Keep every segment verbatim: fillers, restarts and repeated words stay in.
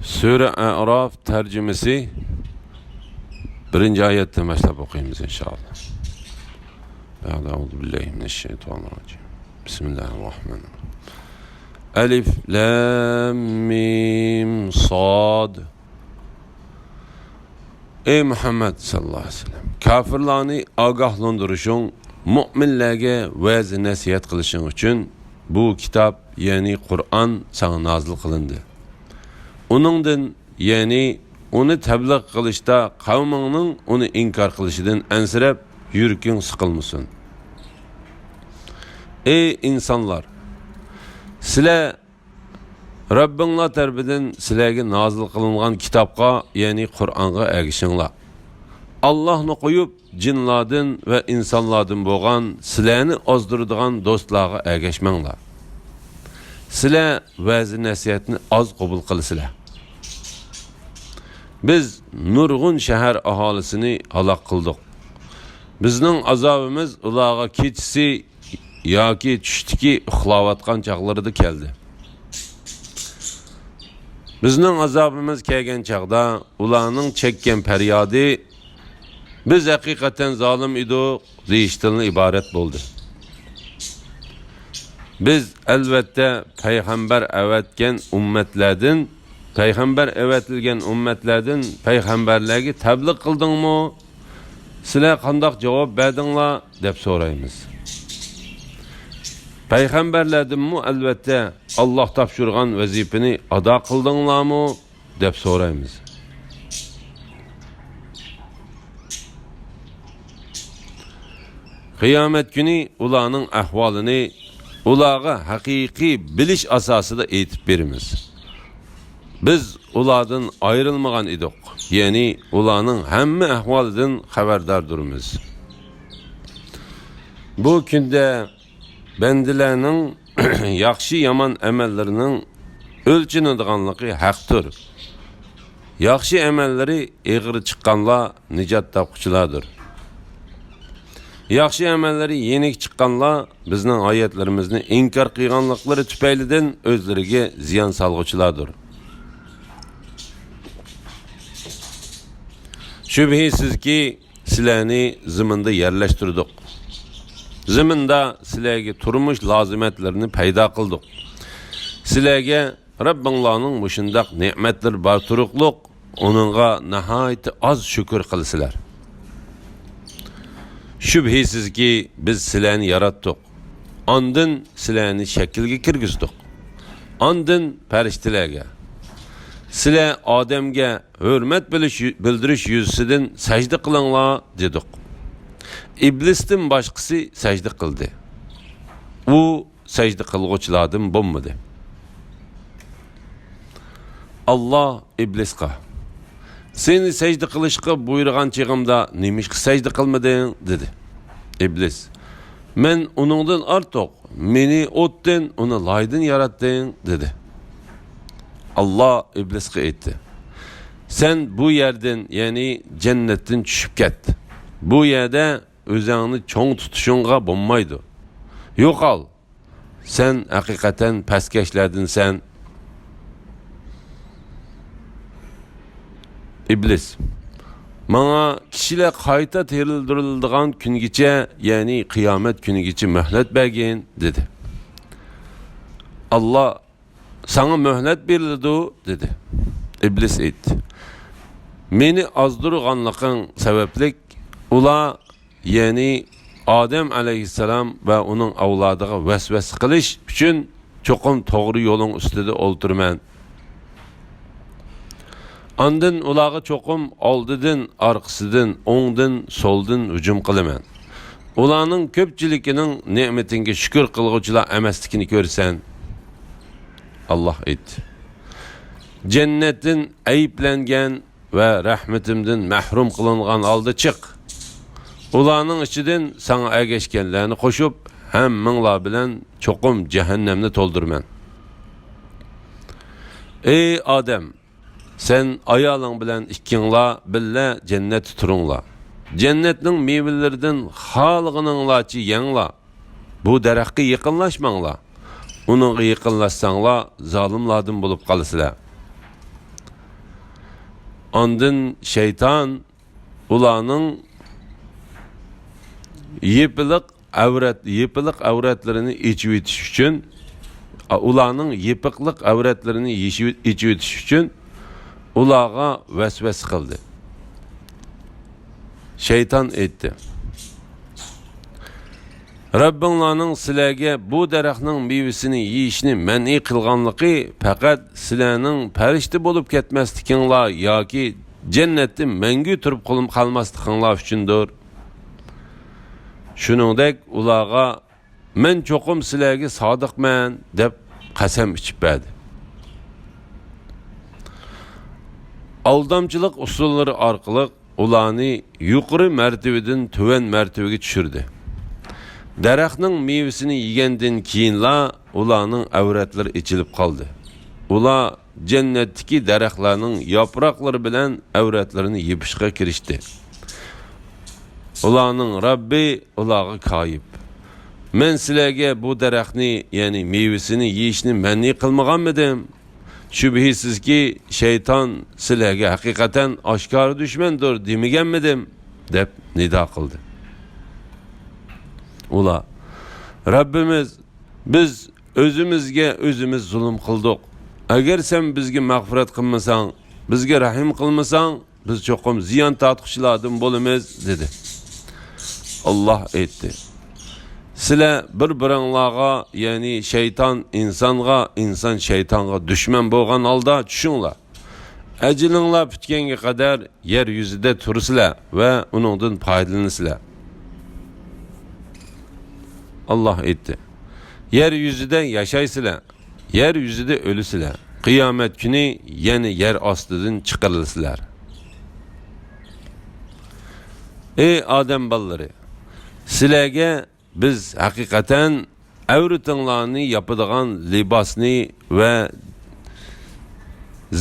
سۈرە ئەئراف تەرجىمىسى، بىرىنچى ئايەتتىن باشلاپ ئوقۇيمىز، ئىنشائاللا. بەئدە، ئەئۇزۇ بىللاھى مىنەششەيتانىررەجىم. بىسمىللاھىررەھمانىررەھىم. ئەلىف لام مىم صاد. ئەي مۇھەممەد ساللاللاھۇ ئەلەيھى ۋەسەللەم، كاپىرلارنى ئاگاھلاندۇرۇشۇڭ، مۆمىنلەرگە ۋەز-نەسىھەت قىلىشىڭ ئۈچۈن بۇ كىتاب، يەنى قۇرئان ساڭا نازىل قىلىندى. ئۇنىڭدىن، يەنى ئۇنى تەبلىغ قىلىشتا قەۋمىڭنىڭ ئۇنى ئىنكار قىلىشىدىن ئەنسىرەپ، يۈرىكىڭ سىقىلمىسۇن. ئەي ئىنسانلار! سىلەر رەببىڭلار تەرىپىدىن سىلەرگە نازىل قىلىنغان كىتابقا، يەنى قۇرئانغا ئەگىشىڭلار. ئاللاھنى قويۇپ، جىنلاردىن ۋە ئىنسانلاردىن بولغان سىلەرنى ئازدۇرىدىغان دوستلارغا ئەگەشمەڭلار. سىلەر ۋەز-نەسىھەتنى ئاز قوبۇل قىلىسىلەر. بىز نۇرغۇن شەھەر ئاھالىسىنى ھالاك قىلدۇق. بىزنىڭ ئازابىمىز ئۇلارغا كېچىسى ياكى چۈشتىكى ئۇخلاۋاتقان چاغلىرىدا كەلدى. بىزنىڭ ئازابىمىز كەلگەن چاغدا ئۇلارنىڭ چەككەن پەريادى، «بىز ھەقىقەتەن زالىم ئىدۇق» دېيىشتىنلا ئىبارەت بولدى. بىز، ئەلۋەتتە، پەيغەمبەر ئەۋەتكەن ئۈممەتلەردىن، پەيغەمبەر ئەۋەتىلگەن ئۈممەتلەردىن پەيغەمبەرلەرگە تەبلىغ قىلدىڭمۇ؟ سىلەر قانداق جاۋاب بەردىڭلار؟ دەپ سورايمىز. پەيغەمبەرلەردىنمۇ، ئەلۋەتتە، ئاللاھ تاپشۇرغان ۋەزىپىنى ئادا قىلدىڭلارمۇ؟ دەپ سورايمىز. قىيامەت كۈنى ئۇلارنىڭ ئەھۋالىنى ئۇلارغا ھەقىقىي بىلىش ئاساسىدا ئېيتىپ بېرىمىز. بىز ئۇلاردىن ئايرىلمىغان ئىدۇق، يەنى ئۇلارنىڭ ھەممە ئەھۋالىدىن خەۋەرداردۇرمىز. بۇ كۈندە بەندىلەرنىڭ ياخشى-يامان ئەمەللىرىنىڭ ئۆلچىنىدىغانلىقى ھەقتۇر. ياخشى ئەمەللىرى ئېغىر چىققانلار نىجات تاپقۇچىلاردۇر. ياخشى ئەمەللىرى يېنىك چىققانلار بىزنىڭ ئايەتلىرىمىزنى ئىنكار قىلغانلىقلىرى تۈپەيلىدىن ئۆزلىرىگە زىيان سالغۇچىلاردۇر. شۈبھىسىزكى، سىلەرنى زېمىندا يەرلەشتۈردۇق. زېمىندا سىلەرگە تۇرمۇش لازىمەتلىرىنى پەيدا قىلدۇق. سىلەرگە رەببىڭلارنىڭ مۇشۇنداق نېمەتلىرى بار تۇرۇقلۇق، ئۇنىڭغا ناھايىتى ئاز شۈكۈر قىلىسىلەر. شۈبھىسىزكى، بىز سىلەرنى ياراتتۇق. ئاندىن سىلەرنى شەكىلگە كىرگۈزدۇق. ئاندىن پەرىشتىلەرگە، سىلەر ئادەمگە ھۆرمەت بىلىش، بىلدۈرۈش يۈزىسىدىن سەجدە قىلىڭلار، دېدۇق. ئىبلىستىن باشقىسى سەجدە قىلدى. ئۇ سەجدە قىلغۇچىلاردىن بولمىدى. ئاللاھ ئىبلىسقا، «سېنى سەجدە قىلىشقا بۇيرۇغان چېغىمدا نېمىشقا سەجدە قىلمىدىڭ؟» دېدى. ئىبلىس، «مەن ئۇنىڭدىن ئارتۇق، مېنى ئوتتىن، ئۇنى لايدىن ياراتتىڭ» دېدى. ئاللاھ ئىبلىسقا ئېيتتى، «سەن بۇ يەردىن، يەنى جەننەتتىن چۈشۈپ كەت. بۇ يەردە ئۆزۈڭنى چوڭ تۇتۇشۇڭغا بولمايدۇ. يوقال! سەن ھەقىقەتەن پەسكەشلەردىنسەن.» ئىبلىس، «ماڭا كىشىلەر قايتا تىرىلدۈرۈلىدىغان كۈنگىچە، يەنى قىيامەت كۈنىگىچە مۆھلەت بەرگىن» دېدى. ئاللاھ، «ساڭا مۆھلەت بېرىلىدۇ» دېدى. ئىبلىس ئېيتتى، «مېنى ئازدۇرغانلىقىڭ سەۋەبلىك ئۇلار، يەنى ئادەم ئەلەيھىسسالام ۋە ئۇنىڭ ئەۋلادىغا ۋەسۋەسە قىلىش ئۈچۈن چوقۇم توغرا يولۇڭ ئۈستىدە ئولتۇرىمەن. ئاندىن ئۇلارغا چوقۇم ئالدىدىن، ئارقىسىدىن، ئوڭدىن، سولدىن ھۇجۇم قىلىمەن. ئۇلارنىڭ كۆپچىلىكىنىڭ نېمىتىڭگە شۈكۈر قىلغۇچىلار ئەمەسلىكىنى كۆرىسەن.» ئاللاھ ئېيتتى، «جەننەتتىن ئەيىبلەنگەن ۋە رەھمىتىمدىن مەھرۇم قىلىنغان ھالدا چىق. ئۇلارنىڭ ئىچىدىن ساڭا ئەگەشكەنلەرنى قوشۇپ، ھەممىڭلار بىلەن چوقۇم جەھەننەمنى تولدۇرىمەن. ئەي ئادەم، سەن ئايالىڭ بىلەن ئىككىڭلار بىللە جەننەتتە تۇرۇڭلار. جەننەتنىڭ مېۋىلىرىدىن خالىغىنىڭلارچە يەڭلار. بۇ دەرەخكە يېقىنلاشماڭلار. ئۇنىڭغا يېقىنلاشساڭلار، زالىملاردىن بولۇپ قالىسىلەر.» ئاندىن شەيتان ئۇلارنىڭ يېپىلىق ئەۋرەت، يېپىلىق ئەۋرەتلىرىنى ئېچىۋېتىش ئۈچۈن، ئۇلارنىڭ يېپىقلىق ئەۋرەتلىرىنى يېشىۋ-، ئېچىۋېتىش ئۈچۈن ئۇلارغا ۋەسۋەسە قىلدى. شەيتان ئېيتتى: رەببىڭلارنىڭ سىلەرگە بۇ دەرەخنىڭ مېۋىسىنى يېيىشنى مەنئى قىلغانلىقى پەقەت سىلەرنىڭ پەرىشتە بولۇپ كەتمەسلىكىڭلار ياكى جەننەتتە مەڭگۈ تۇرۇپ قول-، قالماسلىقىڭلار ئۈچۈندۇر. شۇنىڭدەك ئۇلارغا، مەن چوقۇم سىلەرگە سادىقمەن، دەپ قەسەم ئىچىپ بەردى. ئالدامچىلىق ئۇسۇللىرى ئارقىلىق ئۇلارنى يۇقىرى مەرتىۋىدىن تۆۋەن مەرتىۋىگە چۈشۈردى. دەرەخنىڭ مېۋىسىنى يېگەندىن كېيىنلا ئۇلارنىڭ ئەۋرەتلىرى ئېچىلىپ قالدى. ئۇلار جەننەتتىكى دەرەخلەرنىڭ ياپراقلىرى بىلەن ئەۋرەتلىرىنى يېپىشقا كىرىشتى. ئۇلارنىڭ رەببى ئۇلارغا كايىپ: مەن سىلەرگە بۇ دەرەخنى، يەنى مېۋىسىنى يېيىشنى مەنئى قىلمىغانمىدىم؟ شۈبھىسىزكى، شەيتان سىلەرگە ھەقىقەتەن ئاشكارا دۈشمەندۇر دېمىگەنمىدىم؟ دەپ نىدا قىلدى. ئۇلار، رەببىمىز، بىز ئۆزىمىزگە ئۆزىمىز زۇلۇم قىلدۇق. ئەگەر سەن بىزگە مەغپىرەت قىلمىساڭ، بىزگە رەھىم قىلمىساڭ، بىز چوقۇم زىيان تارتقۇچىلاردىن بولىمىز، دېدى. ئاللاھ ئېيتتى: سىلەر بىر-بىرىڭلارغا، يەنى شەيتان ئىنسانغا، ئىنسان شەيتانغا دۈشمەن بولغان ھالدا چۈشۈڭلار. ئەجىلىڭلار پۈتكەنگە قەدەر يەر يۈزىدە تۇرىسىلەر ۋە ئۇنىڭدىن پايدىلىنىسىلەر. ئاللاھ ئېيتتى: يەر يۈزىدە ياشايسىلەر، يەر يۈزىدە ئۆلىسىلەر، قىيامەت كۈنى يەنە يەر ئاستىدىن چىقىرىلىسىلەر. ئەي ئادەم بالىلىرى، سىلەرگە بىز ھەقىقەتەن ئەۋرىتىڭلارنى ياپىدىغان لىباسنى ۋە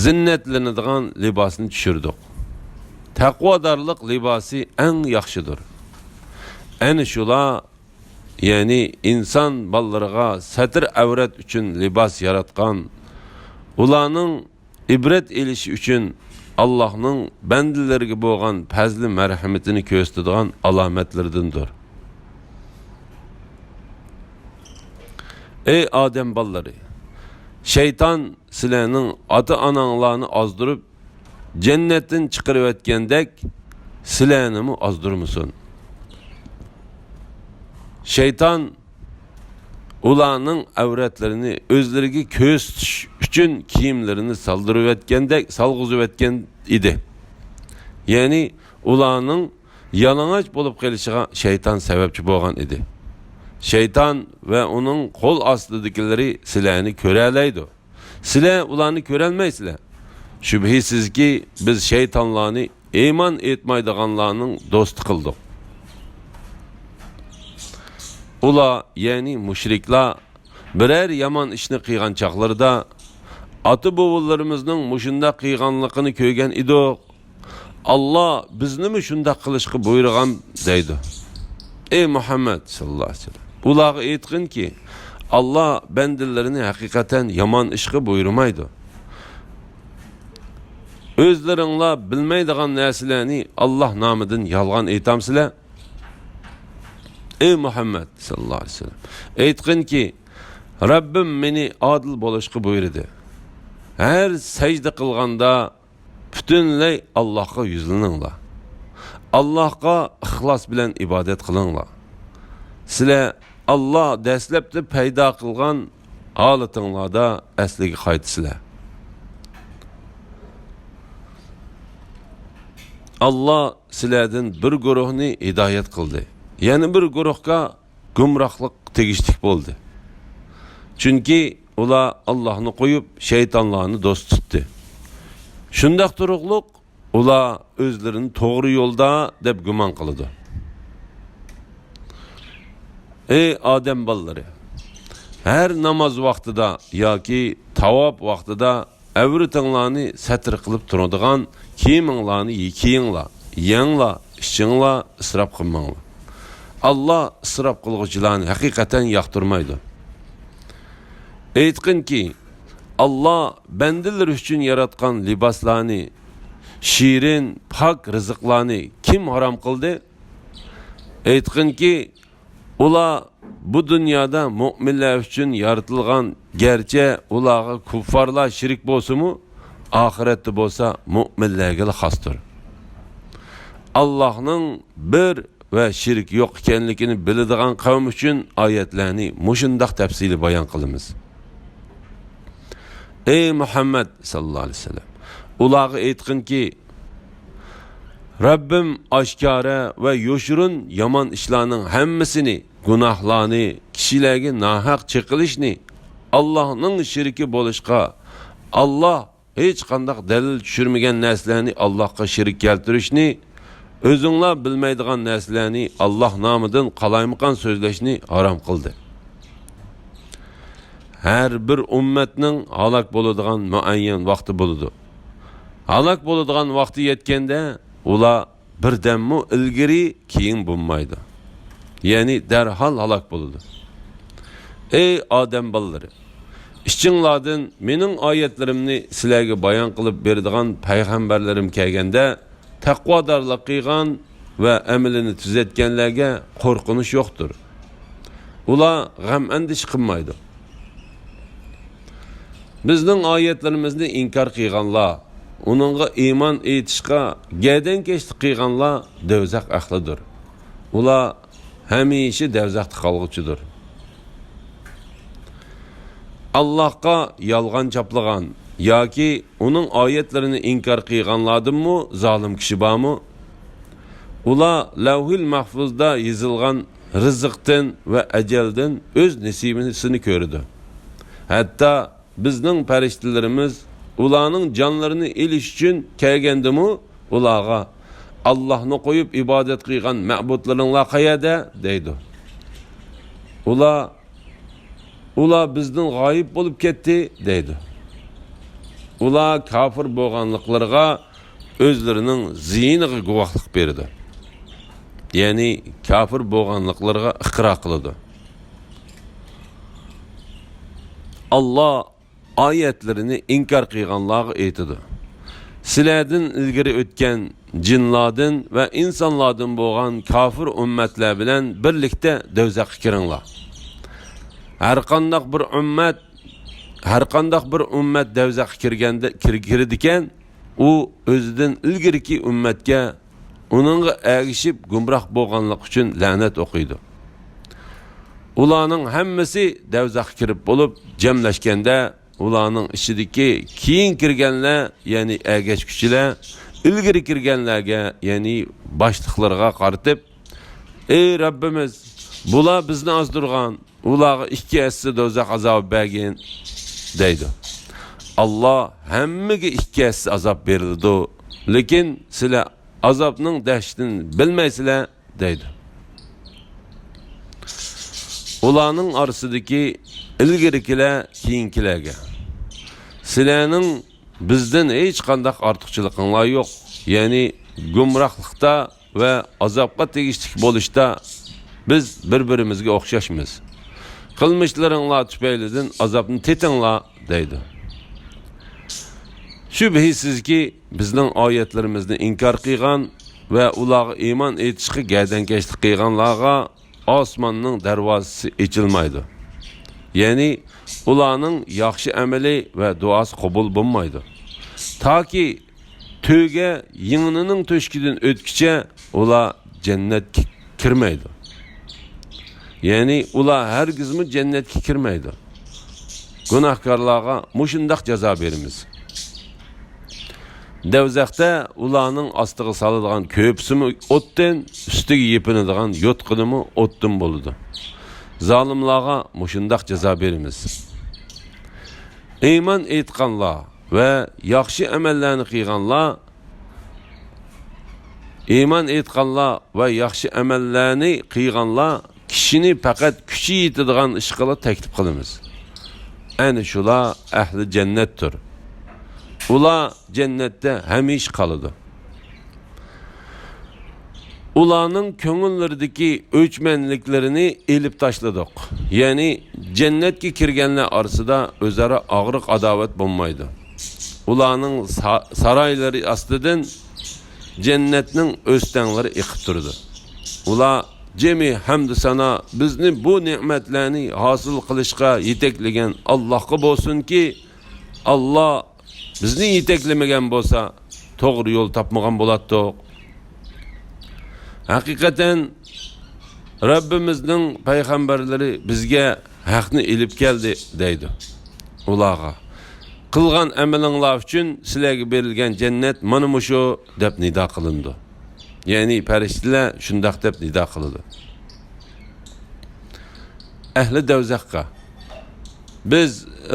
زىننەتلىنىدىغان لىباسنى چۈشۈردۇق. تەقۋادارلىق لىباسى ئەڭ ياخشىدۇر. ئەنە شۇلار، يەنى ئىنسان بالىلىرىغا سەتىر ئەۋرەت ئۈچۈن لىباس ياراتقان، ئۇلارنىڭ ئىبرەت ئېلىشى ئۈچۈن ئاللاھنىڭ بەندىلىرىگە بولغان پەزلى مەرھىمىتىنى كۆرسىتىدىغان ئالامەتلىرىدىندۇر. ئەي ئادەم بالىلىرى! شەيتان سىلەرنىڭ ئاتا-ئاناڭلارنى ئازدۇرۇپ، جەننەتتىن چىقىرىۋەتكەندەك، سىلەرنىمۇ ئازدۇرمىسۇن. شەيتان ئۇلارنىڭ ئەۋرەتلىرىنى ئۆزلىرىگە كۆرسىتىش ئۈچۈن كىيىملىرىنى سالدۇرۇۋەتكەندەك سالغۇزۇۋەتكەن ئىدى. يەنى ئۇلارنىڭ يالىڭاچ بولۇپ قېلىشىغا شەيتان سەۋەبچى بولغان ئىدى. شەيتان ۋە ئۇنىڭ قول ئاستىدىكىلىرى سىلەرنى كۆرەلەيدۇ. سىلەر ئۇلارنى كۆرەلمەيسىلەر. شۈبھىسىزكى، بىز شەيتانلارنى ئىمان ئېيتمايدىغانلارنىڭ دوستى قىلدۇق. ئۇلار، يەنى مۇشرىكلار، بىرەر يامان ئىشنى قىلغان چاغلىرىدا، ئاتا-بوۋىلىرىمىزنىڭ مۇشۇنداق قىلغانلىقىنى كۆرگەن ئىدۇق. ئاللا بىزنىمۇ شۇنداق قىلىشقا بۇيرۇغان، دەيدۇ. ئەي مۇھەممەد ساللاللاھۇ ئەلەيھى ۋەسەللەم، ئۇلارغا ئېيتقىنكى، ئاللا بەندىلىرىنى ھەقىقەتەن يامان ئىشقا بۇيرۇمايدۇ. ئۆزلىرىڭلار بىلمەيدىغان نەرسىلەرنى ئاللا نامىدىن يالغان ئېيتامسىلەر؟ ئەي مۇھەممەد ساللاللاھۇ ئەلەيھى ۋەسەللەم، ئېيتقىنكى، رەببىم مېنى ئادىل بولۇشقا بۇيرۇدى. ھەر سەجدە قىلغاندا پۈتۈنلەي ئاللاھقا يۈزلىنىڭلار. ئاللاھقا ئىخلاس بىلەن ئىبادەت قىلىڭلار. سىلەر ئاللا دەسلەپتە پەيدا قىلغان ھالىتىڭلاردا ئەسلىگە قايتىسىلەر. ئاللا سىلەردىن بىر گۇرۇھنى ھىدايەت قىلدى، يەنە بىر گۇرۇھقا گۇمراھلىق تېگىشلىك بولدى. چۈنكى ئۇلار ئاللاھنى قويۇپ، شەيتانلارنى دوست تۇتتى. شۇنداق تۇرۇقلۇق ئۇلار ئۆزلىرىنى توغرا يولدا دەپ گۇمان قىلىدۇ. ئەي ئادەم بالىلىرى! ھەر ناماز ۋاقتىدا ياكى تاۋاپ ۋاقتىدا ئەۋرىتىڭلارنى سەتىر قىلىپ تۇرىدىغان كىيىمىڭلارنى كىيىڭلار، يەڭلار، ئىچىڭلار، ئىسراپ قىلماڭلار. ئاللا ئىسراپ قىلغۇچىلارنى ھەقىقەتەن ياقتۇرمايدۇ. ئېيتقىنكى، ئاللا بەندىلىرى ئۈچۈن ياراتقان لىباسلارنى شېرىن، پاك رىزىقلارنى كىم ھارام قىلدى؟ ئېيتقىنكى، ئۇلار بۇ دۇنيادا مۆمىنلەر ئۈچۈن يارىتىلغان، گەرچە ئۇلارغا كۇففارلار شېرىك بولسىمۇ، ئاخىرەتتە بولسا مۆمىنلەرگىلا خاستۇر. ئاللاھنىڭ بىر ۋە شېرىك يوق ئىكەنلىكىنى بىلىدىغان قەۋم ئۈچۈن ئايەتلەرنى مۇشۇنداق تەپسىلىي بايان قىلىمىز. ئەي مۇھەممەد ساللاللاھۇ ئەلەيھى ۋەسەللەم، ئۇلارغا ئېيتقىنكى، رەببىم ئاشكارا ۋە يوشۇرۇن يامان ئىشلارنىڭ ھەممىسىنى، گۇناھلارنى، كىشىلەرگە ناھەق چېقىلىشنى، ئاللاھنىڭ شېرىكى بولۇشقا، ئاللاھ ھېچقانداق دەلىل چۈشۈرمىگەن نەرسىلەرنى ئاللاھقا شېرىك كەلتۈرۈشنى، ئۆزۈڭلار بىلمەيدىغان نەرسىلەرنى ئاللاھ نامىدىن قالايمىقان سۆزلەشنى ھارام قىلدى. ھەر بىر ئۈممەتنىڭ ھالاك بولىدىغان مۇئەييەن ۋاقتى بولىدۇ. ھالاك بولىدىغان ۋاقتى يەتكەندە، ئۇلار بىردەممۇ ئىلگىرى كېيىن بولمايدۇ. يەنى دەرھال ھالاك بولىدۇ. ئەي ئادەم بالىلىرى! ئىچىڭلاردىن مېنىڭ ئايەتلىرىمنى سىلەرگە بايان قىلىپ بېرىدىغان پەيغەمبەرلىرىم كەلگەندە، تەقۋادارلىق قىلغان ۋە ئەمىلىنى تۈزەتكەنلەرگە قورقۇنچ يوقتۇر. ئۇلار غەم-ئەندىشە قىلمايدۇ. بىزنىڭ ئايەتلىرىمىزنى ئىنكار قىلغانلار، ئۇنىڭغا ئىمان ئېيتىشقا گەدەنكەشلىك قىلغانلار دوزاخ ئەھلىدۇر. ئۇلار ھەمىشە دوزاختا قالغۇچىدۇر. ئاللاھقا يالغان چاپلىغان ياكى ئۇنىڭ ئايەتلىرىنى ئىنكار قىلغانلاردىنمۇ زالىم كىشى بارمۇ؟ ئۇلار لەۋھىل مەھفۇزدا يېزىلغان رىزىقتىن ۋە ئەجەلدىن ئۆز نېسىبىسىنى كۆرىدۇ. ھەتتا بىزنىڭ پەرىشتىلىرىمىز ئۇلارنىڭ جانلىرىنى ئېلىش ئۈچۈن كەلگەندىمۇ، ئۇلارغا، ئاللاھنى قويۇپ ئىبادەت قىلغان مەبۇدلىرىڭلار قەيەردە؟ دەيدۇ. ئۇلار، ئۇلار بىزدىن غايىب بولۇپ كەتتى، دەيدۇ. ئۇلار كاپىر بولغانلىقلىرىغا ئۆزلىرىنىڭ زىيىنىغا گۇۋاھلىق بېرىدۇ. يەنى كاپىر بولغانلىقلىرىغا ئىقرار قىلىدۇ. ئاللا ئايەتلىرىنى ئىنكار قىلغانلارغا ئېيتىدۇ، سىلەردىن ئىلگىرى ئۆتكەن جىنلاردىن ۋە ئىنسانلاردىن بولغان كاپىر ئۈممەتلەر بىلەن بىرلىكتە دوزاخقا كىرىڭلار. ھەرقانداق بىر ئۈممەت، ھەرقانداق بىر ئۈممەت دوزاخقا كىرگەندە، كىر-، كىرىدىكەن، ئۇ ئۆزىدىن ئىلگىرىكى ئۈممەتكە ئۇنىڭغا ئەگىشىپ گۇمراھ بولغانلىقى ئۈچۈن لەنەت ئوقۇيدۇ. ئۇلارنىڭ ھەممىسى دوزاخقا كىرىپ بولۇپ جەملەشكەندە، ئۇلارنىڭ ئىچىدىكى كېيىن كىرگەنلەر، يەنى ئەگەشكۈچىلەر، ئىلگىرى كىرگەنلەرگە، يەنى باشلىقلىرىغا قارىتىپ، ئەي رەببىمىز، بۇلار بىزنى ئازدۇرغان، ئۇلارغا ئىككى ھەسسە دوزاخ ئازابى بەرگىن، دەيدۇ. ئاللا ھەممىگە ئىككى ھەسسە ئازاب بېرىلىدۇ، لېكىن سىلەر ئازابنىڭ دەھشىتىنى بىلمەيسىلەر، دەيدۇ. ئۇلارنىڭ ئارىسىدىكى ئىلگىرىكىلەر كېيىنكىلەرگە، سىلەرنىڭ بىزدىن ھېچقانداق ئارتۇقچىلىقىڭلار يوق، يەنى گۇمراھلىقتا ۋە ئازابقا تېگىشلىك بولۇشتا بىز بىر-بىرىمىزگە ئوخشاشمىز. قىلمىشلىرىڭلار تۈپەيلىدىن ئازابنى تېتىڭلار، دەيدۇ. شۈبھىسىزكى، بىزنىڭ ئايەتلىرىمىزنى ئىنكار قىلغان ۋە ئۇلارغا ئىمان ئېيتىشقا گەدەنكەشلىك قىلغانلارغا ئاسماننىڭ دەرۋازىسى ئېچىلمايدۇ. يەنى ئۇلارنىڭ ياخشى ئەمىلى ۋە دۇئاسى قوبۇل بولمايدۇ. تاكى تۆگە يىڭنىنىڭ تۆشۈكىدىن ئۆتكۈچە ئۇلار جەننەتكە كىرمەيدۇ. يەنى ئۇلار ھەرگىزمۇ جەننەتكە كىرمەيدۇ. گۇناھكارلارغا مۇشۇنداق جازا بېرىمىز. دوزاختا ئۇلارنىڭ ئاستىغا سالىدىغان كۆرپىسىمۇ ئوتتىن، ئۈستىگە يېپىنىدىغان يوتقىنىمۇ ئوتتىن بولىدۇ. زالىملارغا مۇشۇنداق جازا بېرىمىز. ئىمان ئېيتقانلار ۋە ياخشى ئەمەللەرنى قىلغانلار، ئىمان ئېيتقانلار ۋە ياخشى ئەمەللەرنى قىلغانلار كىشىنى پەقەت كۈچى يېتىدىغان ئىشقىلا تەكلىپ قىلىمىز. ئەنە شۇلار ئەھلى جەننەتتۇر. ئۇلار جەننەتتە ھەمىشە قالىدۇ. ئۇلارنىڭ كۆڭۈللىرىدىكى ئۆچمەنلىكلىرىنى ئېلىپ تاشلىدۇق. يەنى جەننەتكە كىرگەنلەر ئارىسىدا ئۆزئارا ئاغرىق-ئاداۋەت بولمايدۇ. ئۇلارنىڭ سا-، سارايلىرى ئاستىدىن جەننەتنىڭ ئۆستەڭلىرى ئېقىپ تۇرىدۇ. ئۇلار جىمى ھەمدۇ سانا بىزنى بۇ نېمەتلەرنى ھاسىل قىلىشقا يېتەكلىگەن ئاللاھقا بولسۇنكى، ئاللا بىزنى يېتەكلىمىگەن بولسا، توغرا يول تاپمىغان بولاتتۇق. ھەقىقەتەن، رەببىمىزنىڭ پەيغەمبەرلىرى بىزگە ھەقنى ئېلىپ كەلدى، دەيدۇ. ئۇلارغا، قىلغان ئەمىلىڭلار ئۈچۈن سىلەرگە بېرىلگەن جەننەت مانا مۇشۇ، دەپ نىدا قىلىنىدۇ. يەنى پەرىشتىلەر شۇنداق دەپ نىدا قىلىدۇ. ئەھلى دەۋزەخقە، بىز،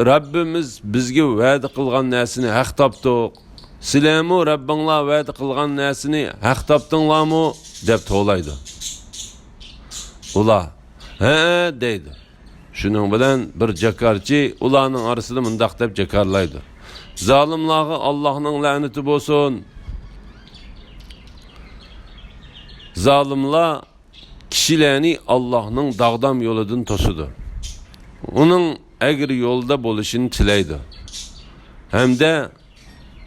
رەببىمىز بىزگە ۋەدە قىلغان نەرسىنى ھەق تاپتۇق. سىلەرمۇ رەببىڭلار ۋەدە قىلغان نەرسىنى ھەق تاپتىڭلارمۇ؟ دەپ توۋلايدۇ. ئۇلار، ھەئە، دەيدۇ. شۇنىڭ بىلەن بىر جاكارچى ئۇلارنىڭ ئارىسىدا مۇنداق دەپ جاكارلايدۇ. زالىملارغا ئاللاھنىڭ لەنىتى بولسۇن. زالىملار كىشىلەرنى ئاللاھنىڭ داغدام يولىدىن توسىدۇ. ئۇنىڭ ئەگرى يولدا بولۇشىنى تىلەيدۇ. ھەمدە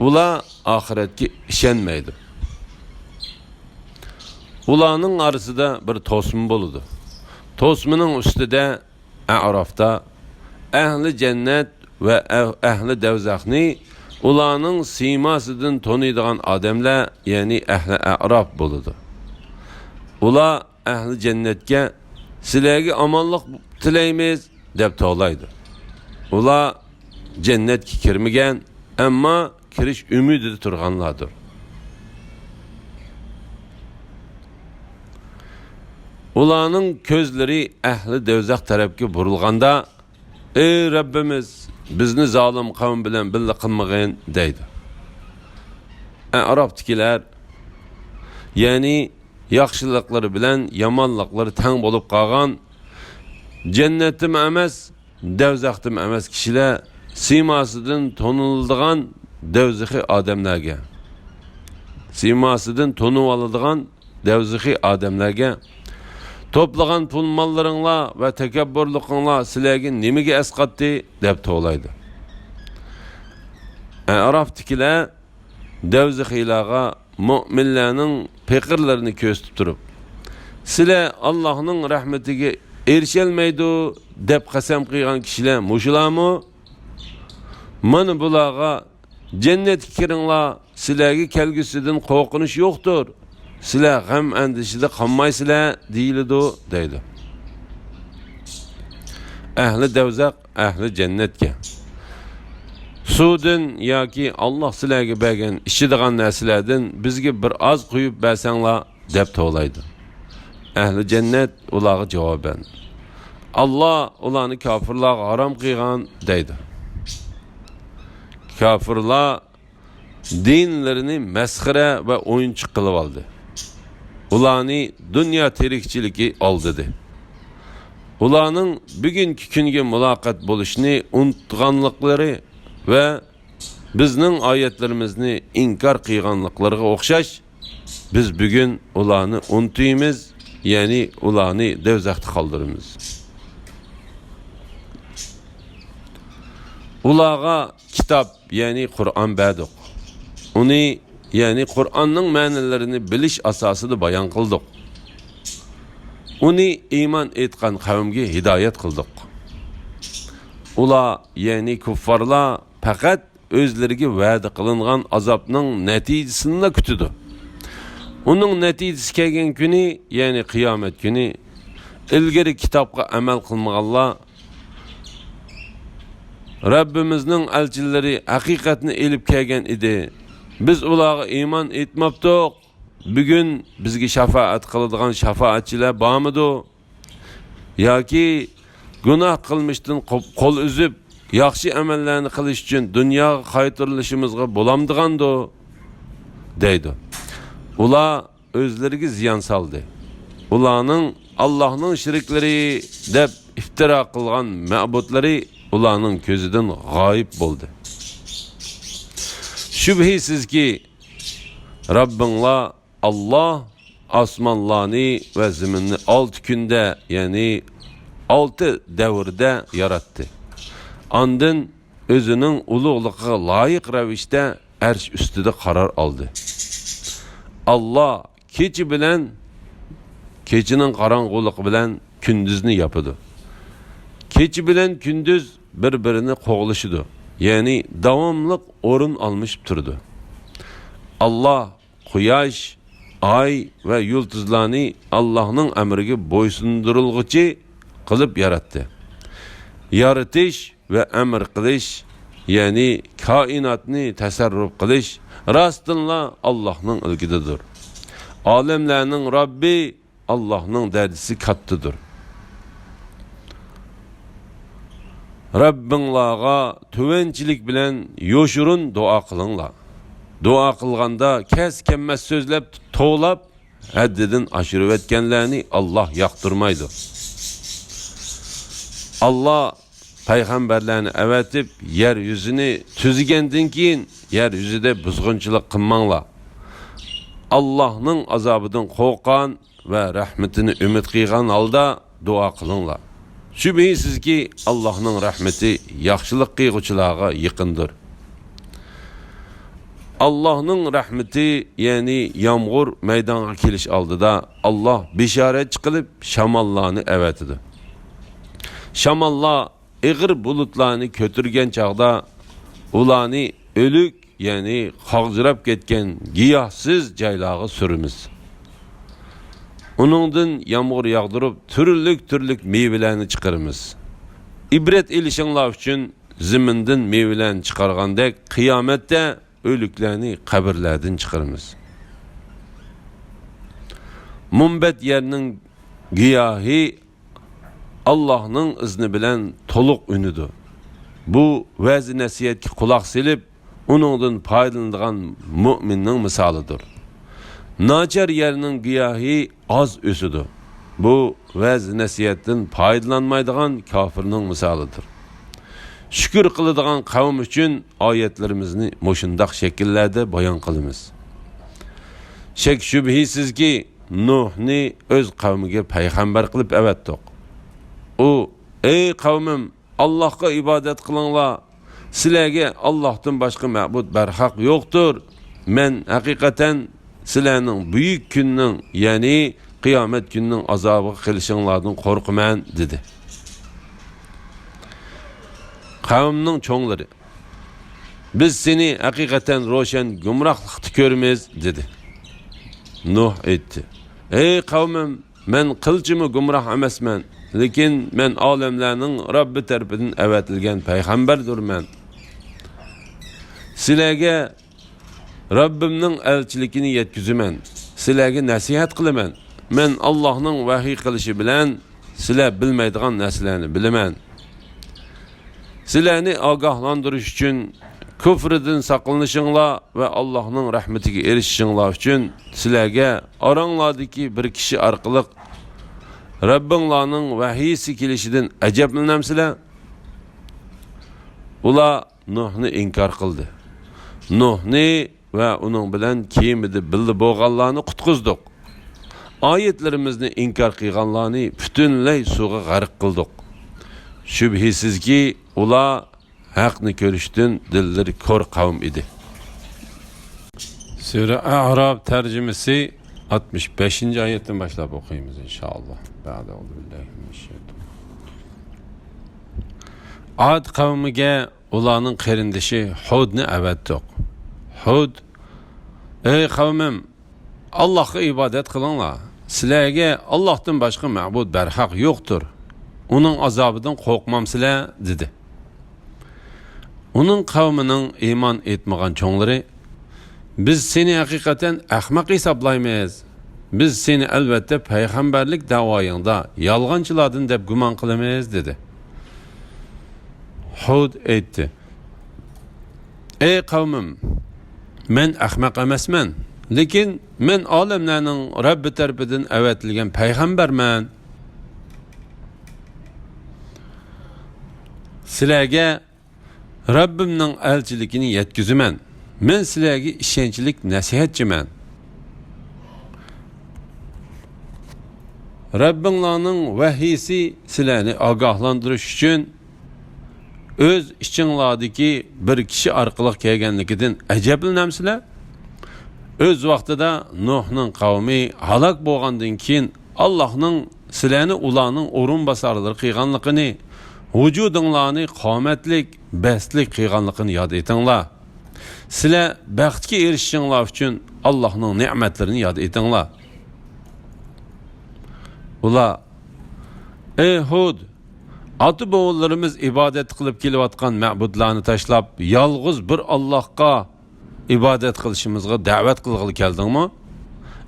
ئۇلار ئاخىرەتكە ئىشەنمەيدۇ. ئۇلارنىڭ ئارىسىدا بىر توسما بولىدۇ. توسمىنىڭ ئۈستىدە ئەرافتا ئەھلى جەننەت ۋە ئەھ-، ئەھلى دەۋزەخنى ئۇلارنىڭ سىيماسىدىن تونۇيدىغان ئادەملەر، يەنى ئەھلى ئەراف بولىدۇ. ئۇلار ئەھلى جەننەتكە، سىلەرگە ئامانلىق تىلەيمىز، دەپ توۋلايدۇ. ئۇلار جەننەتكە كىرمىگەن، ئەمما كىرىش ئۈمىدىدە تۇرغانلاردۇر. ئۇلارنىڭ كۆزلىرى ئەھلى دەۋزەخ تەرەپكە بۇرۇلغاندا، ئەي رەببىمىز، بىزنى زالىم قەۋم بىلەن بىللە قىلمىغىن، دەيدۇ. ئەرافتىكىلەر، يەنى ياخشىلىقلىرى بىلەن يامانلىقلىرى تەڭ بولۇپ قالغان، جەننەتتىمۇ ئەمەس، دەۋزەختىمۇ ئەمەس كىشىلەر سىيماسىدىن تونۇلىدىغان دەۋزىخىي ئادەملەرگە، سىيماسىدىن تونۇۋالىدىغان دەۋزىخىي ئادەملەرگە، توپلىغان پۇل-ماللىرىڭلار ۋە تەكەببۇرلۇقۇڭلار سىلەرگە نېمىگە ئەسقاتتى؟ دەپ توۋلايدۇ. ئەرافتىكىلەر دەۋزىخىيلارغا مۆمىنلەرنىڭ پېقىرلىرىنى كۆرسىتىپ تۇرۇپ، سىلەر ئاللاھنىڭ رەھمىتىگە ئېرىشەلمەيدۇ دەپ قەسەم قىلغان كىشىلەر مۇشۇلارمۇ؟ مانا بۇلارغا، جەننەتكە كىرىڭلار، سىلەرگە كەلگۈسىدىن قورقۇنچ يوقتۇر، سىلەر غەم-ئەندىشىدە قالمايسىلەر، دېيىلىدۇ، دەيدۇ. ئەھلى دەۋزەخ ئەھلى جەننەتكە، سۇدىن ياكى ئاللاھ سىلەرگە بەرگەن ئىچىدىغان نەرسىلەردىن بىزگە بىر ئاز قۇيۇپ بەرسەڭلار، دەپ توۋلايدۇ. ئەھلى جەننەت ئۇلارغا جاۋابەن، ئاللاھ ئۇلارنى كاپىرلارغا ھارام قىلغان، دەيدۇ. كاپىرلار دىنلىرىنى مەسخىرە ۋە ئويۇنچۇق قىلىۋالدى. ئۇلارنى دۇنيا تىرىكچىلىكى ئالدىدى. ئۇلارنىڭ بۈگۈنكى كۈنگە مۇلاقات بولۇشنى ئۇنتۇغانلىقلىرى ۋە بىزنىڭ ئايەتلىرىمىزنى ئىنكار قىلغانلىقلىرىغا ئوخشاش، بىز بۈگۈن ئۇلارنى ئۇنتۇيمىز، يەنى ئۇلارنى دەۋزەختە قالدۇرىمىز. ئۇلارغا كىتاب، يەنى قۇرئان بەردۇق. ئۇنى، يەنى قۇرئاننىڭ مەنىلىرىنى بىلىش ئاساسىدا بايان قىلدۇق. ئۇنى ئىمان ئېيتقان قەۋمگە ھىدايەت قىلدۇق. ئۇلار، يەنى كۇففارلار پەقەت ئۆزلىرىگە ۋەدە قىلىنغان ئازابنىڭ نەتىجىسىنىلا كۈتىدۇ. ئۇنىڭ نەتىجىسى كەلگەن كۈنى، يەنى قىيامەت كۈنى، ئىلگىرى كىتابقا ئەمەل قىلمىغانلار، رەببىمىزنىڭ ئەلچىلىرى ھەقىقەتنى ئېلىپ كەلگەن ئىدى. بىز ئۇلارغا ئىمان ئېيتماپتۇق. بۈگۈن بىزگە شاپائەت قىلىدىغان شاپائەتچىلەر بارمىدۇ؟ ياكى گۇناھ قىلمىشتىن قو-، قول ئۈزۈپ، ياخشى ئەمەللەرنى قىلىش ئۈچۈن دۇنياغا قايتۇرۇلۇشىمىزغا بولامدىغاندۇ؟ دەيدۇ. ئۇلار ئۆزلىرىگە زىيان سالدى. ئۇلارنىڭ ئاللاھنىڭ شېرىكلىرى دەپ ئىپتىرا قىلغان مەبۇدلىرى ئۇلارنىڭ كۆزىدىن غايىب بولدى. شۈبھىسىزكى، رەببىڭلار ئاللاھ ئاسمانلارنى ۋە زېمىننى ئالتە كۈندە، يەنى ئالتە دەۋردە ياراتتى. ئاندىن ئۆزىنىڭ ئۇلۇغلۇقىغا لايىق رەۋىشتە ئەرش ئۈستىدە قارار ئالدى. ئاللا كېچە بىلەن، كېچىنىڭ قاراڭغۇلۇقى بىلەن كۈندۈزنى ياپىدۇ. كېچە بىلەن كۈندۈز بىر-بىرىنى قوغلىشىدۇ، يەنى داۋاملىق ئورۇن ئالمىشىپ تۇرىدۇ. ئاللا قۇياش، ئاي ۋە يۇلتۇزلارنى ئاللاھنىڭ ئەمرىگە بويسۇندۇرۇلغۇچى قىلىپ ياراتتى. يارىتىش ۋە ئەمر قىلىش، يەنى كائىناتنى تەسەررۇپ قىلىش راستتىنلا ئاللاھنىڭ ئىلكىدىدۇر. ئالەملەرنىڭ رەببى ئاللاھنىڭ دەرىجىسى كاتتىدۇر. رەببىڭلارغا تۆۋەنچىلىك بىلەن يوشۇرۇن دۇئا قىلىڭلار. دۇئا قىلغاندا كەس-كەممەس سۆزلەپ، توۋلاپ، ھەددىدىن ئاشۇرۇۋەتكەنلەرنى ئاللاھ ياقتۇرمايدۇ. ئاللاھ پەيغەمبەرلەرنى ئەۋەتىپ، يەر يۈزىنى تۈزىگەندىن كېيىن، يەر يۈزىدە بۇزغۇنچىلىق قىلماڭلار. ئاللاھنىڭ ئازابىدىن قورققان ۋە رەھمىتىنى ئۈمىد قىلغان ھالدا دۇئا قىلىڭلار. شۈبھىسىزكى، ئاللاھنىڭ رەھمىتى ياخشىلىق قىلغۇچىلارغا يېقىندۇر. ئاللاھنىڭ رەھمىتى، يەنى يامغۇر مەيدانغا كېلىش ئالدىدا، ئاللاھ بېشارەتچى قىلىپ شاماللارنى ئەۋەتىدۇ. شاماللار ئېغىر بۇلۇتلارنى كۆتۈرگەن چاغدا، ئۇلارنى ئۆلۈك، يەنى قاغجىراپ كەتكەن گىياھسىز جايلارغا سۈرىمىز. ئۇنىڭدىن يامغۇر ياغدۇرۇپ، تۈرلۈك-تۈرلۈك مېۋىلەرنى چىقىرىمىز. ئىبرەت ئېلىشىڭلار ئۈچۈن، زېمىندىن مېۋىلەرنى چىقارغاندەك، قىيامەتتە ئۆلۈكلەرنى قەبرىلەردىن چىقىرىمىز. مۇنبەت يەرنىڭ گىياھى ئاللاھنىڭ ئىزنى بىلەن تولۇق ئۈنىدۇ. بۇ ۋەز-نەسىھەتكە قۇلاق سېلىپ، ئۇنىڭدىن پايدىلىنىدىغان مۆمىننىڭ مىسالىدۇر. ناچار يەرنىڭ گىياھى ئاز ئۆسىدۇ. بۇ ۋەز-نەسىھەتتىن پايدىلانمايدىغان كاپىرنىڭ مىسالىدۇر. شۈكۈر قىلىدىغان قەۋم ئۈچۈن ئايەتلىرىمىزنى مۇشۇنداق شەكىللەردە بايان قىلىمىز. شەك-شۈبھىسىزكى، نۇھنى ئۆز قەۋمىگە پەيغەمبەر قىلىپ ئەۋەتتۇق. ئۇ، ئەي قەۋمىم، ئاللاھقا ئىبادەت قىلىڭلار. سىلەرگە ئاللاھتىن باشقا مەبۇد بەرھەق يوقتۇر. مەن ھەقىقەتەن سىلەرنىڭ بۈيۈك كۈننىڭ، يەنى قىيامەت كۈنىنىڭ ئازابىغا قېلىشىڭلاردىن قورقىمەن، دېدى. قەۋمنىڭ چوڭلىرى، بىز سېنى ھەقىقەتەن روشەن گۇمراھلىقتا كۆرىمىز، دېدى. نۇھ ئېيتتى، ئەي قەۋمىم، مەن قىلچىمۇ گۇمراھ ئەمەسمەن، لېكىن مەن ئالەملەرنىڭ رەببى تەرىپىدىن ئەۋەتىلگەن پەيغەمبەردۇرمەن. سىلەرگە رەببىمنىڭ ئەلچىلىكىنى يەتكۈزىمەن، سىلەرگە نەسىھەت قىلىمەن. مەن ئاللاھنىڭ ۋەھىي قىلىشى بىلەن سىلەر بىلمەيدىغان نەرسىلەرنى بىلىمەن. سىلەرنى ئاگاھلاندۇرۇش ئۈچۈن، كۇفرىدىن ساقلىنىشىڭلار ۋە ئاللاھنىڭ رەھمىتىگە ئېرىشىشىڭلار ئۈچۈن سىلەرگە ئاراڭلاردىكى بىر كىشى ئارقىلىق رەببىڭلارنىڭ ۋەھىيسى كېلىشىدىن ئەجەبلىنەمسىلەر؟ ئۇلار نۇھنى ئىنكار قىلدى. نۇھنى ۋە ئۇنىڭ بىلەن كېمىدە بىللە بولغانلارنى قۇتقۇزدۇق. ئايەتلىرىمىزنى ئىنكار قىلغانلارنى پۈتۈنلەي سۇغا غەرق قىلدۇق. شۈبھىسىزكى، ئۇلار ھەقنى كۆرۈشتىن دىللىرى كور قەۋم ئىدى. سۈرە ئەئراف تەرجىمىسى ئاتمىش بەشىنچى ئايەتتىن باشلاپ ئوقۇيمىز، ئىنشائاللا. بەئدە، ئەئۇزۇ بىللاھى مىنەششەيتان. ئاد قەۋمىگە ئۇلارنىڭ قېرىندىشى ھۇدنى ئەۋەتتۇق. ھۇد، ئەي قەۋمىم، ئاللاھقا ئىبادەت قىلىڭلار. سىلەرگە ئاللاھتىن باشقا مەبۇد بەرھەق يوقتۇر. ئۇنىڭ ئازابىدىن قورقمامسىلەر؟ دېدى. ئۇنىڭ قەۋمىنىڭ ئىمان ئېيتمىغان چوڭلىرى، بىز سېنى ھەقىقەتەن ئەخمەق ھېسابلايمىز. بىز سېنى ئەلۋەتتە پەيغەمبەرلىك دەۋايىڭدا يالغانچىلاردىن دەپ گۇمان قىلىمىز، دېدى. ھۇد ئېيتتى، ئەي قەۋمىم، مەن ئەخمەق ئەمەسمەن، لېكىن مەن ئالەملەرنىڭ رەببى تەرىپىدىن ئەۋەتىلگەن پەيغەمبەرمەن. سىلەرگە رەببىمنىڭ ئەلچىلىكىنى يەتكۈزىمەن. مەن سىلەرگە ئىشەنچلىك نەسىھەتچىمەن. رەببىڭلارنىڭ ۋەھىيسى سىلەرنى ئاگاھلاندۇرۇش ئۈچۈن ئۆز ئىچىڭلاردىكى بىر كىشى ئارقىلىق كەلگەنلىكىدىن ئەجەبلىنەمسىلەر؟ ئۆز ۋاقتىدا نۇھنىڭ قەۋمى ھالاك بولغاندىن كېيىن، ئاللاھنىڭ سىلەرنى ئۇلارنىڭ ئورۇنباسارلىرى قىلغانلىقىنى، ۋۇجۇدۇڭلارنى قامەتلىك، بەستلىك قىلغانلىقىنى ياد ئېتىڭلار. سىلەر بەختكە ئېرىشىشىڭلار ئۈچۈن ئاللاھنىڭ نېمەتلىرىنى ياد ئېتىڭلار. ئۇلار، ئەي ھۇد، ئاتا-بوۋىلىرىمىز ئىبادەت قىلىپ كېلىۋاتقان مەبۇدلارنى تاشلاپ، يالغۇز بىر ئاللاھقا ئىبادەت قىلىشىمىزغا دەۋەت قىلغىلى كەلدىڭمۇ؟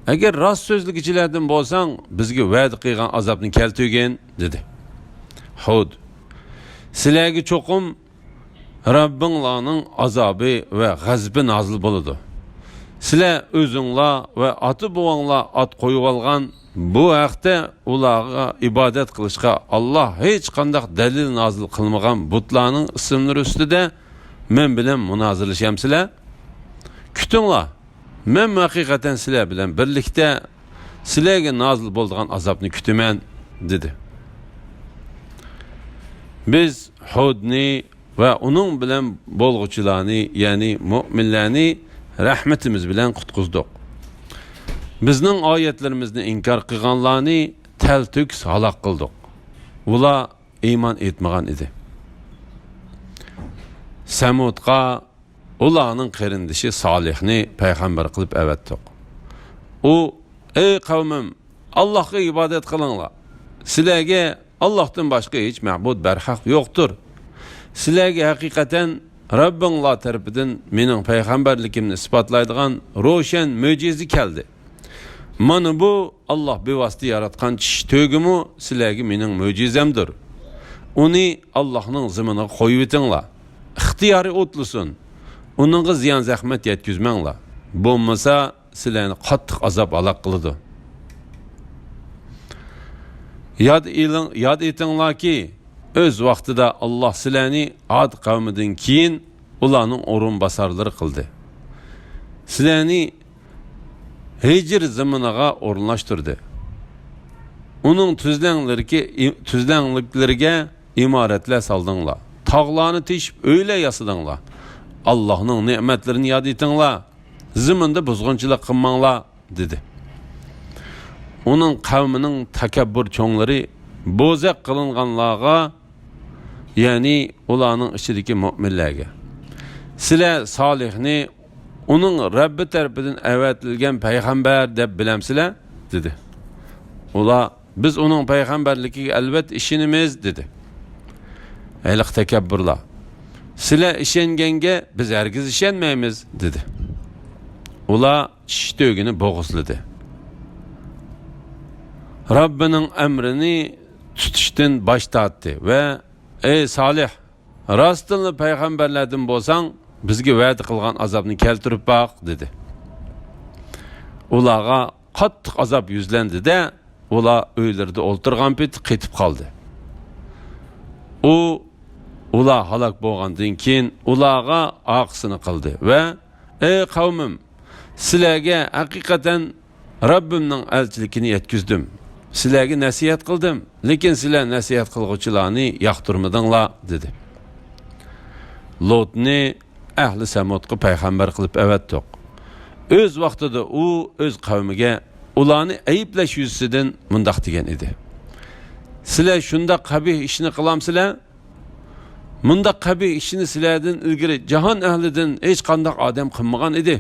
ئەگەر راست سۆزلىگۈچىلەردىن بولساڭ، بىزگە ۋەدە قىلغان ئازابنى كەلتۈرگىن، دېدى. ھۇد، سىلەرگە چوقۇم رەببىڭلارنىڭ ئازابى ۋە غەزىپى نازىل بولىدۇ. سىلەر ئۆزۈڭلار ۋە ئاتا-بوۋاڭلار ئات قويۇۋالغان، بۇ ھەقتە ئۇلارغا ئىبادەت قىلىشقا ئاللاھ ھېچقانداق دەلىل نازىل قىلمىغان بۇتلارنىڭ ئىسىملىرى ئۈستىدە مەن بىلەن مۇنازىرىلىشەمسىلەر؟ كۈتۈڭلار، مەنمۇ ھەقىقەتەن سىلەر بىلەن بىرلىكتە سىلەرگە نازىل بولىدىغان ئازابنى كۈتىمەن، دېدى. بىز ھۇدنى ۋە ئۇنىڭ بىلەن بولغۇچىلارنى، يەنى مۆمىنلەرنى رەھمىتىمىز بىلەن قۇتقۇزدۇق. بىزنىڭ ئايەتلىرىمىزنى ئىنكار قىلغانلارنى تەلتۆكۈس ھالاك قىلدۇق. ئۇلار ئىمان ئېيتمىغان ئىدى. سەمۇدقا ئۇلارنىڭ قېرىندىشى سالىھنى پەيغەمبەر قىلىپ ئەۋەتتۇق. ئۇ، ئەي قەۋمىم، ئاللاھقا ئىبادەت قىلىڭلار. سىلەرگە ئاللاھتىن باشقا ھېچ مەبۇد بەرھەق يوقتۇر. سىلەرگە ھەقىقەتەن رەببىڭلار تەرىپىدىن مېنىڭ پەيغەمبەرلىكىمنى ئىسپاتلايدىغان روشەن مۆجىزە كەلدى. مانا بۇ، ئاللاھ بىۋاسىتە ياراتقان چىشى تۆگىمۇ سىلەرگە مېنىڭ مۆجىزەمدۇر. ئۇنى ئاللاھنىڭ زېمىنىغا قويۇۋېتىڭلار. ئىختىيارى ئوتلىسۇن. ئۇنىڭغا زىيان-زەخمەت يەتكۈزمەڭلار. بولمىسا، سىلەرنى قاتتىق ئازاب ھالاك قىلىدۇ. ياد ئېلىڭ-، ياد ئېتىڭلاركى، ئۆز ۋاقتىدا ئاللاھ سىلەرنى ئاد قەۋمىدىن كېيىن ئۇلارنىڭ ئورۇنباسارلىرى قىلدى. سىلەرنى ھىجر زېمىنىغا ئورۇنلاشتۇردى. ئۇنىڭ تۈزلەڭلىرىكى-، تۈزلەڭلىكلىرىگە ئىمارەتلەر سالدىڭلار. تاغلارنى تېشىپ ئۆيلەر ياسىدىڭلار. ئاللاھنىڭ نېمەتلىرىنى ياد ئېتىڭلار. زېمىندا بۇزغۇنچىلىق قىلماڭلار، دېدى. ئۇنىڭ قەۋمىنىڭ تەكەببۇر چوڭلىرى بوزەك قىلىنغانلارغا، يەنى ئۇلارنىڭ ئىچىدىكى مۆمىنلەرگە، سىلەر سالىھنى ئۇنىڭ رەببى تەرىپىدىن ئەۋەتىلگەن پەيغەمبەر دەپ بىلەمسىلەر؟ دېدى. ئۇلار، بىز ئۇنىڭ پەيغەمبەرلىكىگە ئەلۋەتتە ئىشىنىمىز، دېدى. ھېلىقى تەكەببۇرلار، سىلەر ئىشەنگەنگە بىز ھەرگىز ئىشەنمەيمىز، دېدى. ئۇلار چىشى تۆگىنى بوغۇزلىدى. رەببىنىڭ ئەمرىنى تۇتۇشتىن باش تارتتى ۋە، ئەي سالىھ، راستتىنلا پەيغەمبەرلەردىن بولساڭ، بىزگە ۋەدە قىلغان ئازابنى كەلتۈرۈپ باق، دېدى. ئۇلارغا قاتتىق ئازاب يۈزلەندى-دە، ئۇلار ئۆيلىرىدە ئولتۇرغان پېتى قېتىپ قالدى. ئۇ، ئۇلار ھالاك بولغاندىن كېيىن، ئۇلارغا ئارقىسىنى قىلدى ۋە، ئەي قەۋمىم، سىلەرگە ھەقىقەتەن رەببىمنىڭ ئەلچىلىكىنى يەتكۈزدۈم. سىلەرگە نەسىھەت قىلدىم، لېكىن سىلەر نەسىھەت قىلغۇچىلارنى ياقتۇرمىدىڭلار، دېدى. لۇتنى ئەھلى سەمۇدقا پەيغەمبەر قىلىپ ئەۋەتتۇق. ئۆز ۋاقتىدا ئۇ ئۆز قەۋمىگە ئۇلارنى ئەيىبلەش يۈزىسىدىن مۇنداق دېگەن ئىدى: سىلەر شۇنداق قەبىھ ئىشنى قىلامسىلەر؟ مۇنداق قەبىھ ئىشنى سىلەردىن ئىلگىرى جاھان ئەھلىدىن ھېچقانداق ئادەم قىلمىغان ئىدى.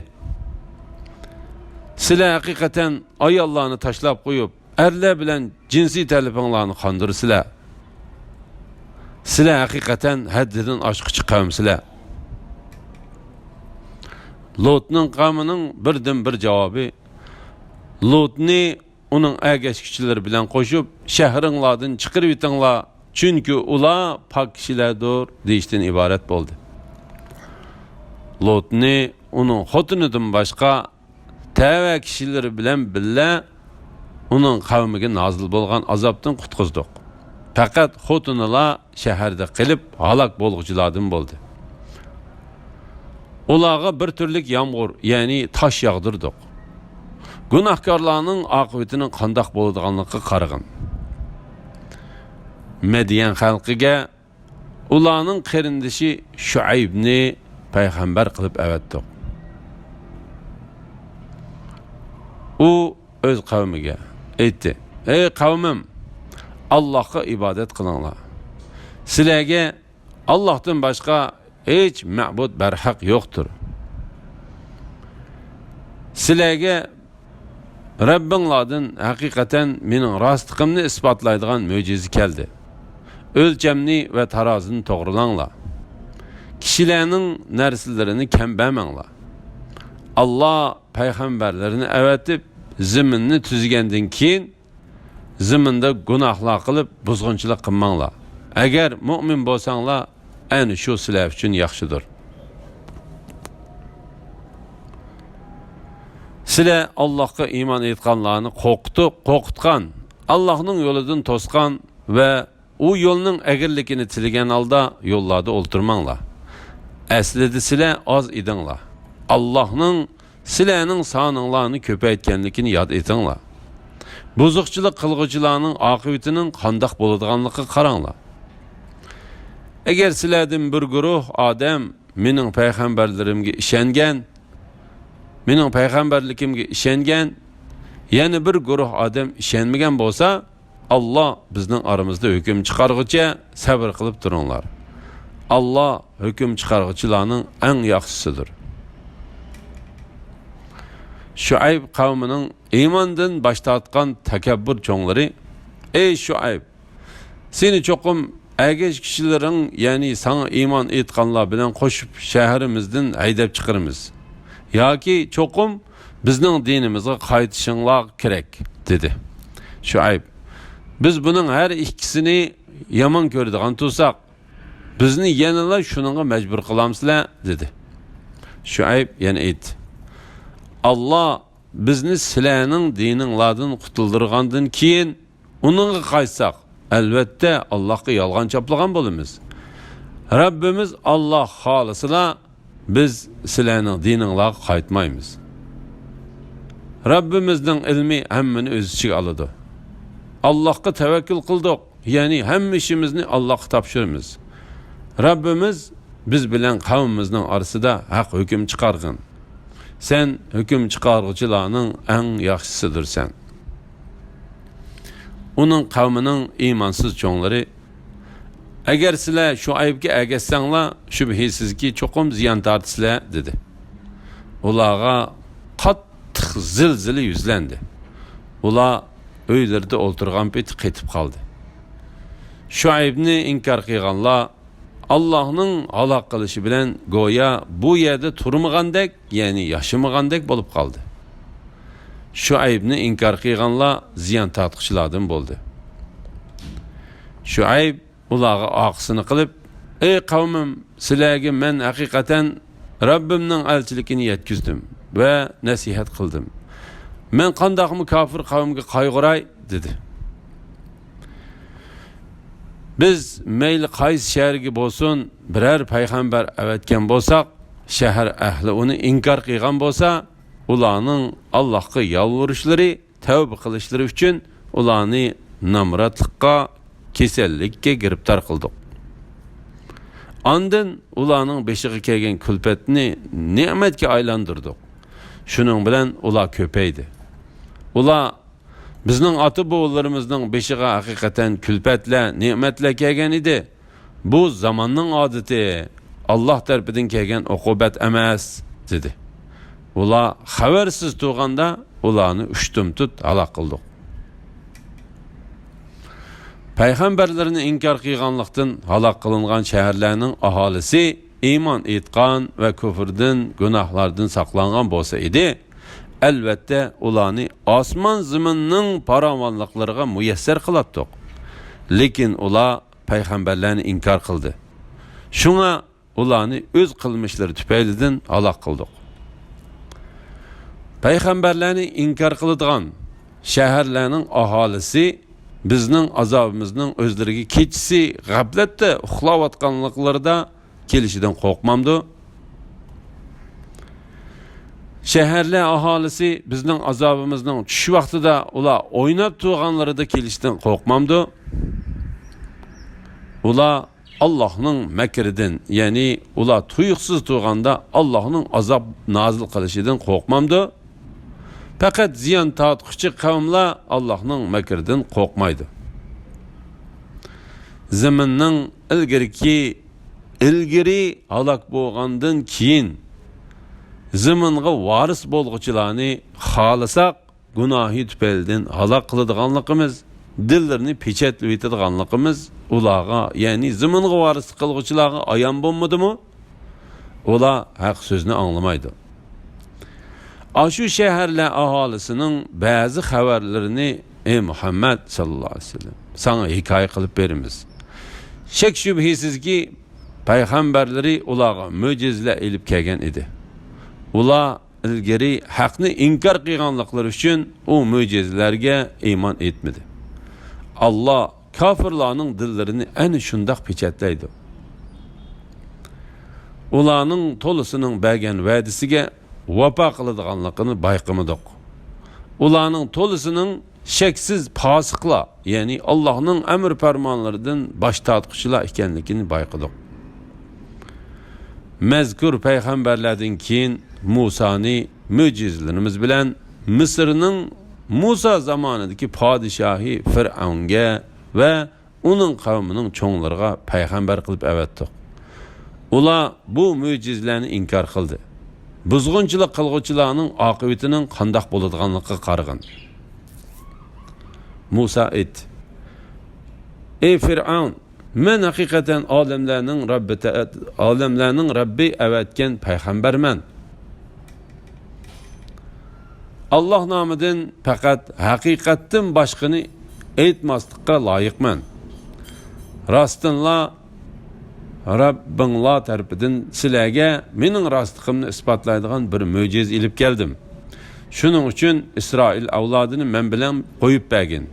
سىلەر ھەقىقەتەن ئاياللارنى تاشلاپ قويۇپ، ئەرلەر بىلەن جىنسىي تەلىپىڭلارنى قاندۇرىسىلەر. سىلەر ھەقىقەتەن ھەددىدىن ئاشقۇچى قەۋمسىلەر. لۇتنىڭ قەۋمىنىڭ بىردىنبىر جاۋابى، لۇتنى ئۇنىڭ ئەگەشكۈچىلىرى بىلەن قوشۇپ، شەھىرىڭلاردىن چىقىرىۋېتىڭلار، چۈنكى ئۇلار پاك كىشىلەردۇر، دېيىشتىن ئىبارەت بولدى. لۇتنى ئۇنىڭ خوتۇنىدىن باشقا تەۋە كىشىلىرى بىلەن بىللە ئۇنىڭ قەۋمىگە نازىل بولغان ئازابتىن قۇتقۇزدۇق. پەقەت خوتۇنىلا شەھەردە قېلىپ ھالاك بولغۇچىلاردىن بولدى. ئۇلارغا بىر تۈرلۈك يامغۇر، يەنى تاش ياغدۇردۇق. گۇناھكارلارنىڭ ئاقىۋىتىنىڭ قانداق بولىدىغانلىقىغا قارىغىن. مەديەن خەلقىگە ئۇلارنىڭ قېرىندىشى شۇئەيبنى پەيغەمبەر قىلىپ ئەۋەتتۇق. ئۇ ئۆز قەۋمىگە ئېيتتى: «ئەي قەۋمىم، ئاللاھقا ئىبادەت قىلىڭلار. سىلەرگە ئاللاھتىن باشقا ھېچ مەبۇد بەرھەق يوقتۇر. سىلەرگە رەببىڭلاردىن ھەقىقەتەن مېنىڭ راستلىقىمنى ئىسپاتلايدىغان مۆجىزە كەلدى. ئۆلچەمنى ۋە تارازىنى توغرىلاڭلار. كىشىلەرنىڭ نەرسىلىرىنى كەم بەرمەڭلار. ئاللا پەيغەمبەرلىرىنى ئەۋەتىپ، زېمىننى تۈزگەندىن كېيىن، زېمىندا گۇناھلار قىلىپ، بۇزغۇنچىلىق قىلماڭلار. ئەگەر مۇئمىن بولساڭلار، ئەنە شۇ سىلەر ئۈچۈن ياخشىدۇر. سىلەر ئاللاھقا ئىمان ئېيتقانلارنى قورقۇتۇپ، قورقۇتقان، ئاللاھنىڭ يولىدىن توسقان ۋە ئۇ يولنىڭ ئەگرىلىكىنى تىلىگەن ھالدا يوللاردا ئولتۇرماڭلار. ئەسلىدە سىلەر ئاز ئىدىڭلار. ئاللاھنىڭ سىلەرنىڭ سانىڭلارنى كۆپەيتكەنلىكىنى ياد ئېتىڭلار. بۇزۇقچىلىق قىلغۇچىلارنىڭ ئاقىۋىتىنىڭ قانداق بولىدىغانلىقىغا قاراڭلار. ئەگەر سىلەردىن بىر گۇرۇھ ئادەم مېنىڭ پەيغەمبەرلىرىمگە ئىشەنگەن، مېنىڭ پەيغەمبەرلىكىمگە ئىشەنگەن، يەنە بىر گۇرۇھ ئادەم ئىشەنمىگەن بولسا، ئاللا بىزنىڭ ئارىمىزدا ھۆكۈم چىقارغۇچە سەۋر قىلىپ تۇرۇڭلار. ئاللا ھۆكۈم چىقارغۇچىلارنىڭ ئەڭ ياخشىسىدۇر.» شۇئەيب قەۋمىنىڭ ئىماندىن باش تارتقان تەكەببۇر چوڭلىرى: «ئەي شۇئەيب، سېنى چوقۇم ئەگەشكۈچىلىرىڭ، يەنى ساڭا ئىمان ئېيتقانلار بىلەن قوشۇپ شەھىرىمىزدىن ھەيدەپ چىقىرىمىز ياكى چوقۇم بىزنىڭ دىنىمىزغا قايتىشىڭلار كېرەك» دېدى. شۇئەيب: «بىز بۇنىڭ ھەر ئىككىسىنى يامان كۆرىدىغان تۇرساق، بىزنى يەنىلا شۇنىڭغا مەجبۇر قىلامسىلەر؟» دېدى. شۇئەيب يەنە ئېيتتى: «ئاللا بىزنى سىلەرنىڭ دىنىڭلاردىن قۇتۇلدۇرغاندىن كېيىن، ئۇنىڭغا قايتساق، ئەلۋەتتە، ئاللاھقا يالغان چاپلىغان بولىمىز. رەببىمىز ئاللاھ خالىسىلا، بىز سىلەرنىڭ دىنىڭلارغا قايتمايمىز. رەببىمىزنىڭ ئىلمى ھەممىنى ئۆز ئىچىگە ئالىدۇ. ئاللاھقا تەۋەككۈل قىلدۇق، يەنى ھەممە ئىشىمىزنى ئاللاھقا تاپشۇرىمىز. رەببىمىز بىز بىلەن قەۋمىمىزنىڭ ئارىسىدا ھەق ھۆكۈم چىقارغىن. سەن ھۆكۈم چىقارغۇچىلارنىڭ ئەڭ ياخشىسىدۇرسەن.» ئۇنىڭ قەۋمىنىڭ ئىمانسىز چوڭلىرى: «ئەگەر سىلەر شۇئەيبكە ئەگەشسەڭلار، شۈبھىسىزكى، چوقۇم زىيان تارتىسىلەر» دېدى. ئۇلارغا قاتتىق زىلزىلە يۈزلەندى. ئۇلار ئۆيلىرىدە ئولتۇرغان پېتى قېتىپ قالدى. شۇئەيبنى ئىنكار قىلغانلار ئاللاھنىڭ ھالاك قىلىشى بىلەن گويا بۇ يەردە تۇرمىغاندەك، يەنى ياشىمىغاندەك بولۇپ قالدى. شۇئەيبنى ئىنكار قىلغانلار زىيان تارتقۇچىلاردىن بولدى. شۇئەيب ئۇلارغا ئارقىسىنى قىلىپ: «ئەي قەۋمىم، سىلەرگە مەن ھەقىقەتەن رەببىمنىڭ ئەلچىلىكىنى يەتكۈزدۈم ۋە نەسىھەت قىلدىم. مەن قانداقمۇ كاپىر قەۋمگە قايغۇراي؟» دېدى. «بىز مەيلى قايسى شەھەرگە بولسۇن، بىرەر پەيغەمبەر ئەۋەتكەن بولساق، شەھەر ئەھلى ئۇنى ئىنكار قىلغان بولسا، ئۇلارنىڭ ئاللاھقا يالۋۇرۇشلىرى، تەۋبە قىلىشلىرى ئۈچۈن ئۇلارنى نامراتلىققا، كېسەللىككە گىرىپتار قىلدۇق. ئاندىن ئۇلارنىڭ بېشىغا كەلگەن كۈلپەتنى نېمەتكە ئايلاندۇردۇق. شۇنىڭ بىلەن ئۇلار كۆپەيدى. ئۇلار، بىزنىڭ ئاتا-بوۋىلىرىمىزنىڭ بېشىغا ھەقىقەتەن كۈلپەتلەر، نېمەتلەر كەلگەن ئىدى. بۇ زاماننىڭ ئادىتى، ئاللاھ تەرىپىدىن كەلگەن ئوقۇبەت ئەمەس» دېدى. ئۇلار خەۋەرسىز تۇرغاندا، ئۇلارنى ئۇشتۇمتۇت ھالاك قىلدۇق. پەيغەمبەرلىرىنى ئىنكار قىلغانلىقتىن ھالاك قىلىنغان شەھەرلەرنىڭ ئاھالىسى ئىمان ئېيتقان ۋە كۇفردىن، گۇناھلاردىن ساقلانغان بولسا ئىدى، ئەلۋەتتە، ئۇلارنى ئاسمان-زېمىننىڭ پاراۋانلىقلىرىغا مۇيەسسەر قىلاتتۇق. لېكىن ئۇلار پەيغەمبەرلەرنى ئىنكار قىلدى. شۇڭا ئۇلارنى ئۆز قىلمىشلىرى تۈپەيلىدىن ھالاك قىلدۇق. پەيغەمبەرلەرنى ئىنكار قىلىدىغان شەھەرلەرنىڭ ئاھالىسى بىزنىڭ ئازابىمىزنىڭ ئۆزلىرىگە كېچىسى غەپلەتتە ئۇخلاۋاتقانلىقلىرىدا كېلىشىدىن قورقمامدۇ؟ شەھەرلەر ئاھالىسى بىزنىڭ ئازابىمىزنىڭ چۈش ۋاقتىدا ئۇلار ئويناپ تۇرغانلىرىدا كېلىشىدىن قورقمامدۇ؟ ئۇلار ئاللاھنىڭ مەكرىدىن، يەنى ئۇلار تۇيۇقسىز تۇرغاندا ئاللاھنىڭ ئازاب نازىل قىلىشىدىن قورقمامدۇ؟ پەقەت زىيان تارتقۇچى قەۋملەر ئاللاھنىڭ مەكرىدىن قورقمايدۇ. زېمىننىڭ ئىلگىرىكى، ئىلگىرى ھالاك بولغاندىن كېيىن، زېمىنغا ۋارىس بولغۇچىلارنى خالىساق، گۇناھى تۈپەيلىدىن ھالاك قىلىدىغانلىقىمىز، دىللىرىنى پېچەتلىۋېتىدىغانلىقىمىز ئۇلارغا، يەنى زېمىنغا ۋارىسلىق قىلغۇچىلارغا ئايان بولمىدىمۇ؟ ئۇلار ھەق سۆزنى ئاڭلىمايدۇ. ئاشۇ شەھەرلەر ئاھالىسىنىڭ بەزى خەۋەرلىرىنى، ئەي مۇھەممەد ساللاللاھۇ ئەلەيھى ۋەسەللەم، ساڭا ھېكايە قىلىپ بېرىمىز. شەك-شۈبھىسىزكى، پەيغەمبەرلىرى ئۇلارغا مۆجىزىلەر ئېلىپ كەلگەن ئىدى. ئۇلار ئىلگىرى ھەقنى ئىنكار قىلغانلىقلىرى ئۈچۈن ئۇ مۆجىزىلەرگە ئىمان ئېيتمىدى. ئاللا كاپىرلارنىڭ دىللىرىنى ئەنە شۇنداق پېچەتلەيدۇ. ئۇلارنىڭ تولىسىنىڭ بەرگەن ۋەدىسىگە ۋاپا قىلىدىغانلىقىنى بايقىمىدۇق. ئۇلارنىڭ تولىسىنىڭ شەكسىز پاسىقلار، يەنى ئاللاھنىڭ ئەمر پەرمانلىرىدىن باش تارتقۇچىلار ئىكەنلىكىنى بايقىدۇق. مەزكۇر پەيغەمبەرلەردىن كېيىن مۇسانى مۆجىزىلىرىمىز بىلەن مىسىرنىڭ مۇسا زامانىدىكى پادىشاھى فىرئەۋنگە ۋە ئۇنىڭ قەۋمىنىڭ چوڭلىرىغا پەيغەمبەر قىلىپ ئەۋەتتۇق. ئۇلار بۇ مۆجىزىلەرنى ئىنكار قىلدى. بۇزغۇنچىلىق قىلغۇچىلارنىڭ ئاقىۋىتىنىڭ قانداق بولىدىغانلىقىغا قارىغىن. مۇسا ئېيتتى، ئەي فىرئەۋن، مەن ھەقىقەتەن ئالەملەرنىڭ رەببى تە-، ئالەملەرنىڭ رەببى ئەۋەتكەن پەيغەمبەرمەن. ئاللاھ نامىدىن پەقەت ھەقىقەتتىن باشقىنى ئېيتماسلىققا لايىقمەن. راستتىنلا رەببىڭلار تەرىپىدىن سىلەرگە مېنىڭ راستلىقىمنى ئىسپاتلايدىغان بىر مۆجىزە ئېلىپ كەلدىم. شۇنىڭ ئۈچۈن ئىسرائىل ئەۋلادىنى مەن بىلەن قويۇپ بەرگىن.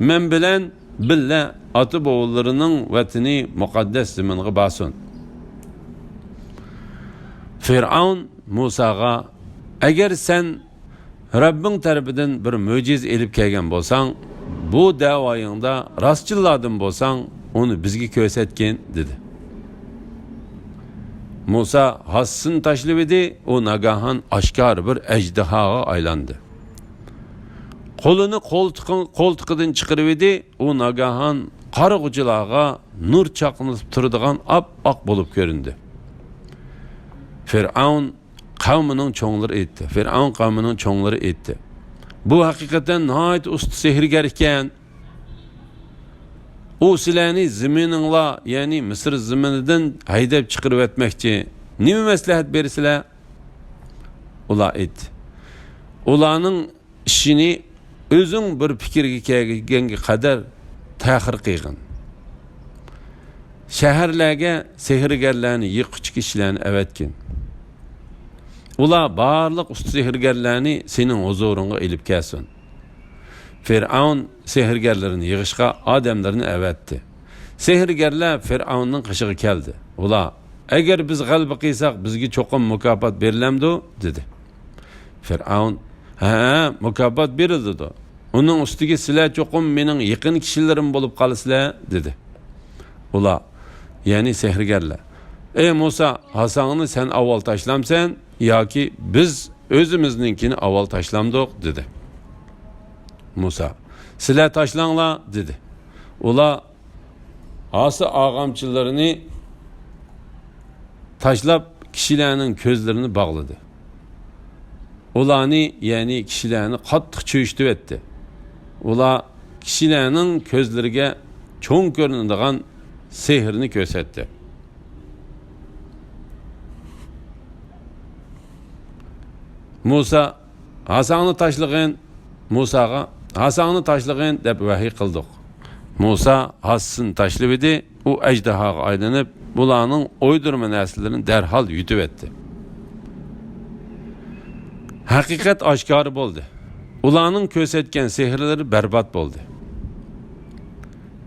مەن بىلەن بىللە ئاتا-بوۋىلىرىنىڭ ۋەتىنى مۇقەددەس زېمىنغا بارسۇن. فىرئەۋن مۇساغا، ئەگەر سەن رەببىڭ تەرىپىدىن بىر مۆجىزە ئېلىپ كەلگەن بولساڭ، بۇ دەۋايىڭدا راستچىللاردىن بولساڭ، ئۇنى بىزگە كۆرسەتكىن، دېدى. مۇسا ھاسىسىنى تاشلىۋىدى، ئۇ ناگاھان ئاشكارا بىر ئەجدىھاغا ئايلاندى. قولىنى قولتۇقى-، قولتۇقىدىن چىقىرىۋىدى، ئۇ ناگاھان قارىغۇچىلارغا نۇر چاقنىتىپ تۇرىدىغان ئاپئاق بولۇپ كۆرۈندى. فىرئەۋن قەۋمىنىڭ چوڭلىرى ئېيتتى. فىرئەۋن قەۋمىنىڭ چوڭلىرى ئېيتتى، بۇ ھەقىقەتەن ناھايىتى ئۇستا سېھىرگەر ئىكەن. ئۇ سىلەرنى زېمىنىڭلار، يەنى مىسىر زېمىنىدىن ھەيدەپ چىقىرىۋەتمەكچى. نېمە مەسلىھەت بېرىسىلەر؟ ئۇلار ئېيتتى، ئۇلارنىڭ ئىشىنى ئۆزۈڭ بىر پىكىرگە كەلگەنگە قەدەر تەخىر قىلغىن. شەھەرلەرگە سېھىرگەرلەرنى، يىغقۇچى كىشىلەرنى ئەۋەتكىن. ئۇلار بارلىق ئۇستا سېھىرگەرلەرنى سېنىڭ ھۇزۇرۇڭغا ئېلىپ كەلسۇن. فىرئەۋن سېھىرگەرلىرىنى يىغىشقا ئادەملىرىنى ئەۋەتتى. سېھىرگەرلەر فىرئەۋننىڭ قېشىغا كەلدى. ئۇلار، ئەگەر بىز غەلىبە قىلساق، بىزگە چوقۇم مۇكاپات بېرىلەمدۇ؟ دېدى. فىرئەۋن، ھەئە، مۇكاپات بېرىلىدۇ. ئۇنىڭ ئۈستىگە سىلەر چوقۇم مېنىڭ يېقىن كىشىلىرىم بولۇپ قالىسىلەر، دېدى. ئۇلار، يەنى سېھىرگەرلەر، ئەي مۇسا، ھاساڭنى سەن ئاۋۋال تاشلامسەن ياكى بىز ئۆزىمىزنىڭكىنى ئاۋۋال تاشلامدۇق؟ دېدى. مۇسا، سىلەر تاشلاڭلار، دېدى. ئۇلار ھاسا ئارغامچىلىرىنى تاشلاپ، كىشىلەرنىڭ كۆزلىرىنى باغلىدى. ئۇلارنى، يەنى كىشىلەرنى قاتتىق چۆچۈتۈۋەتتى. ئۇلار كىشىلەرنىڭ كۆزلىرىگە چوڭ كۆرۈنىدىغان سېھىرنى كۆرسەتتى. مۇسا، ھاساڭنى تاشلىغىن، مۇساغا، ھاساڭنى تاشلىغىن دەپ ۋەھىي قىلدۇق. مۇسا ھاسىسىنى تاشلىۋىدى، ئۇ ئەجدىھاغا ئايلىنىپ، بۇلارنىڭ ئويدۇرما نەرسىلىرىنى دەرھال يۇتۇۋەتتى. ھەقىقەت ئاشكارا بولدى. ئۇلارنىڭ كۆرسەتكەن سېھىرلىرى بەربات بولدى.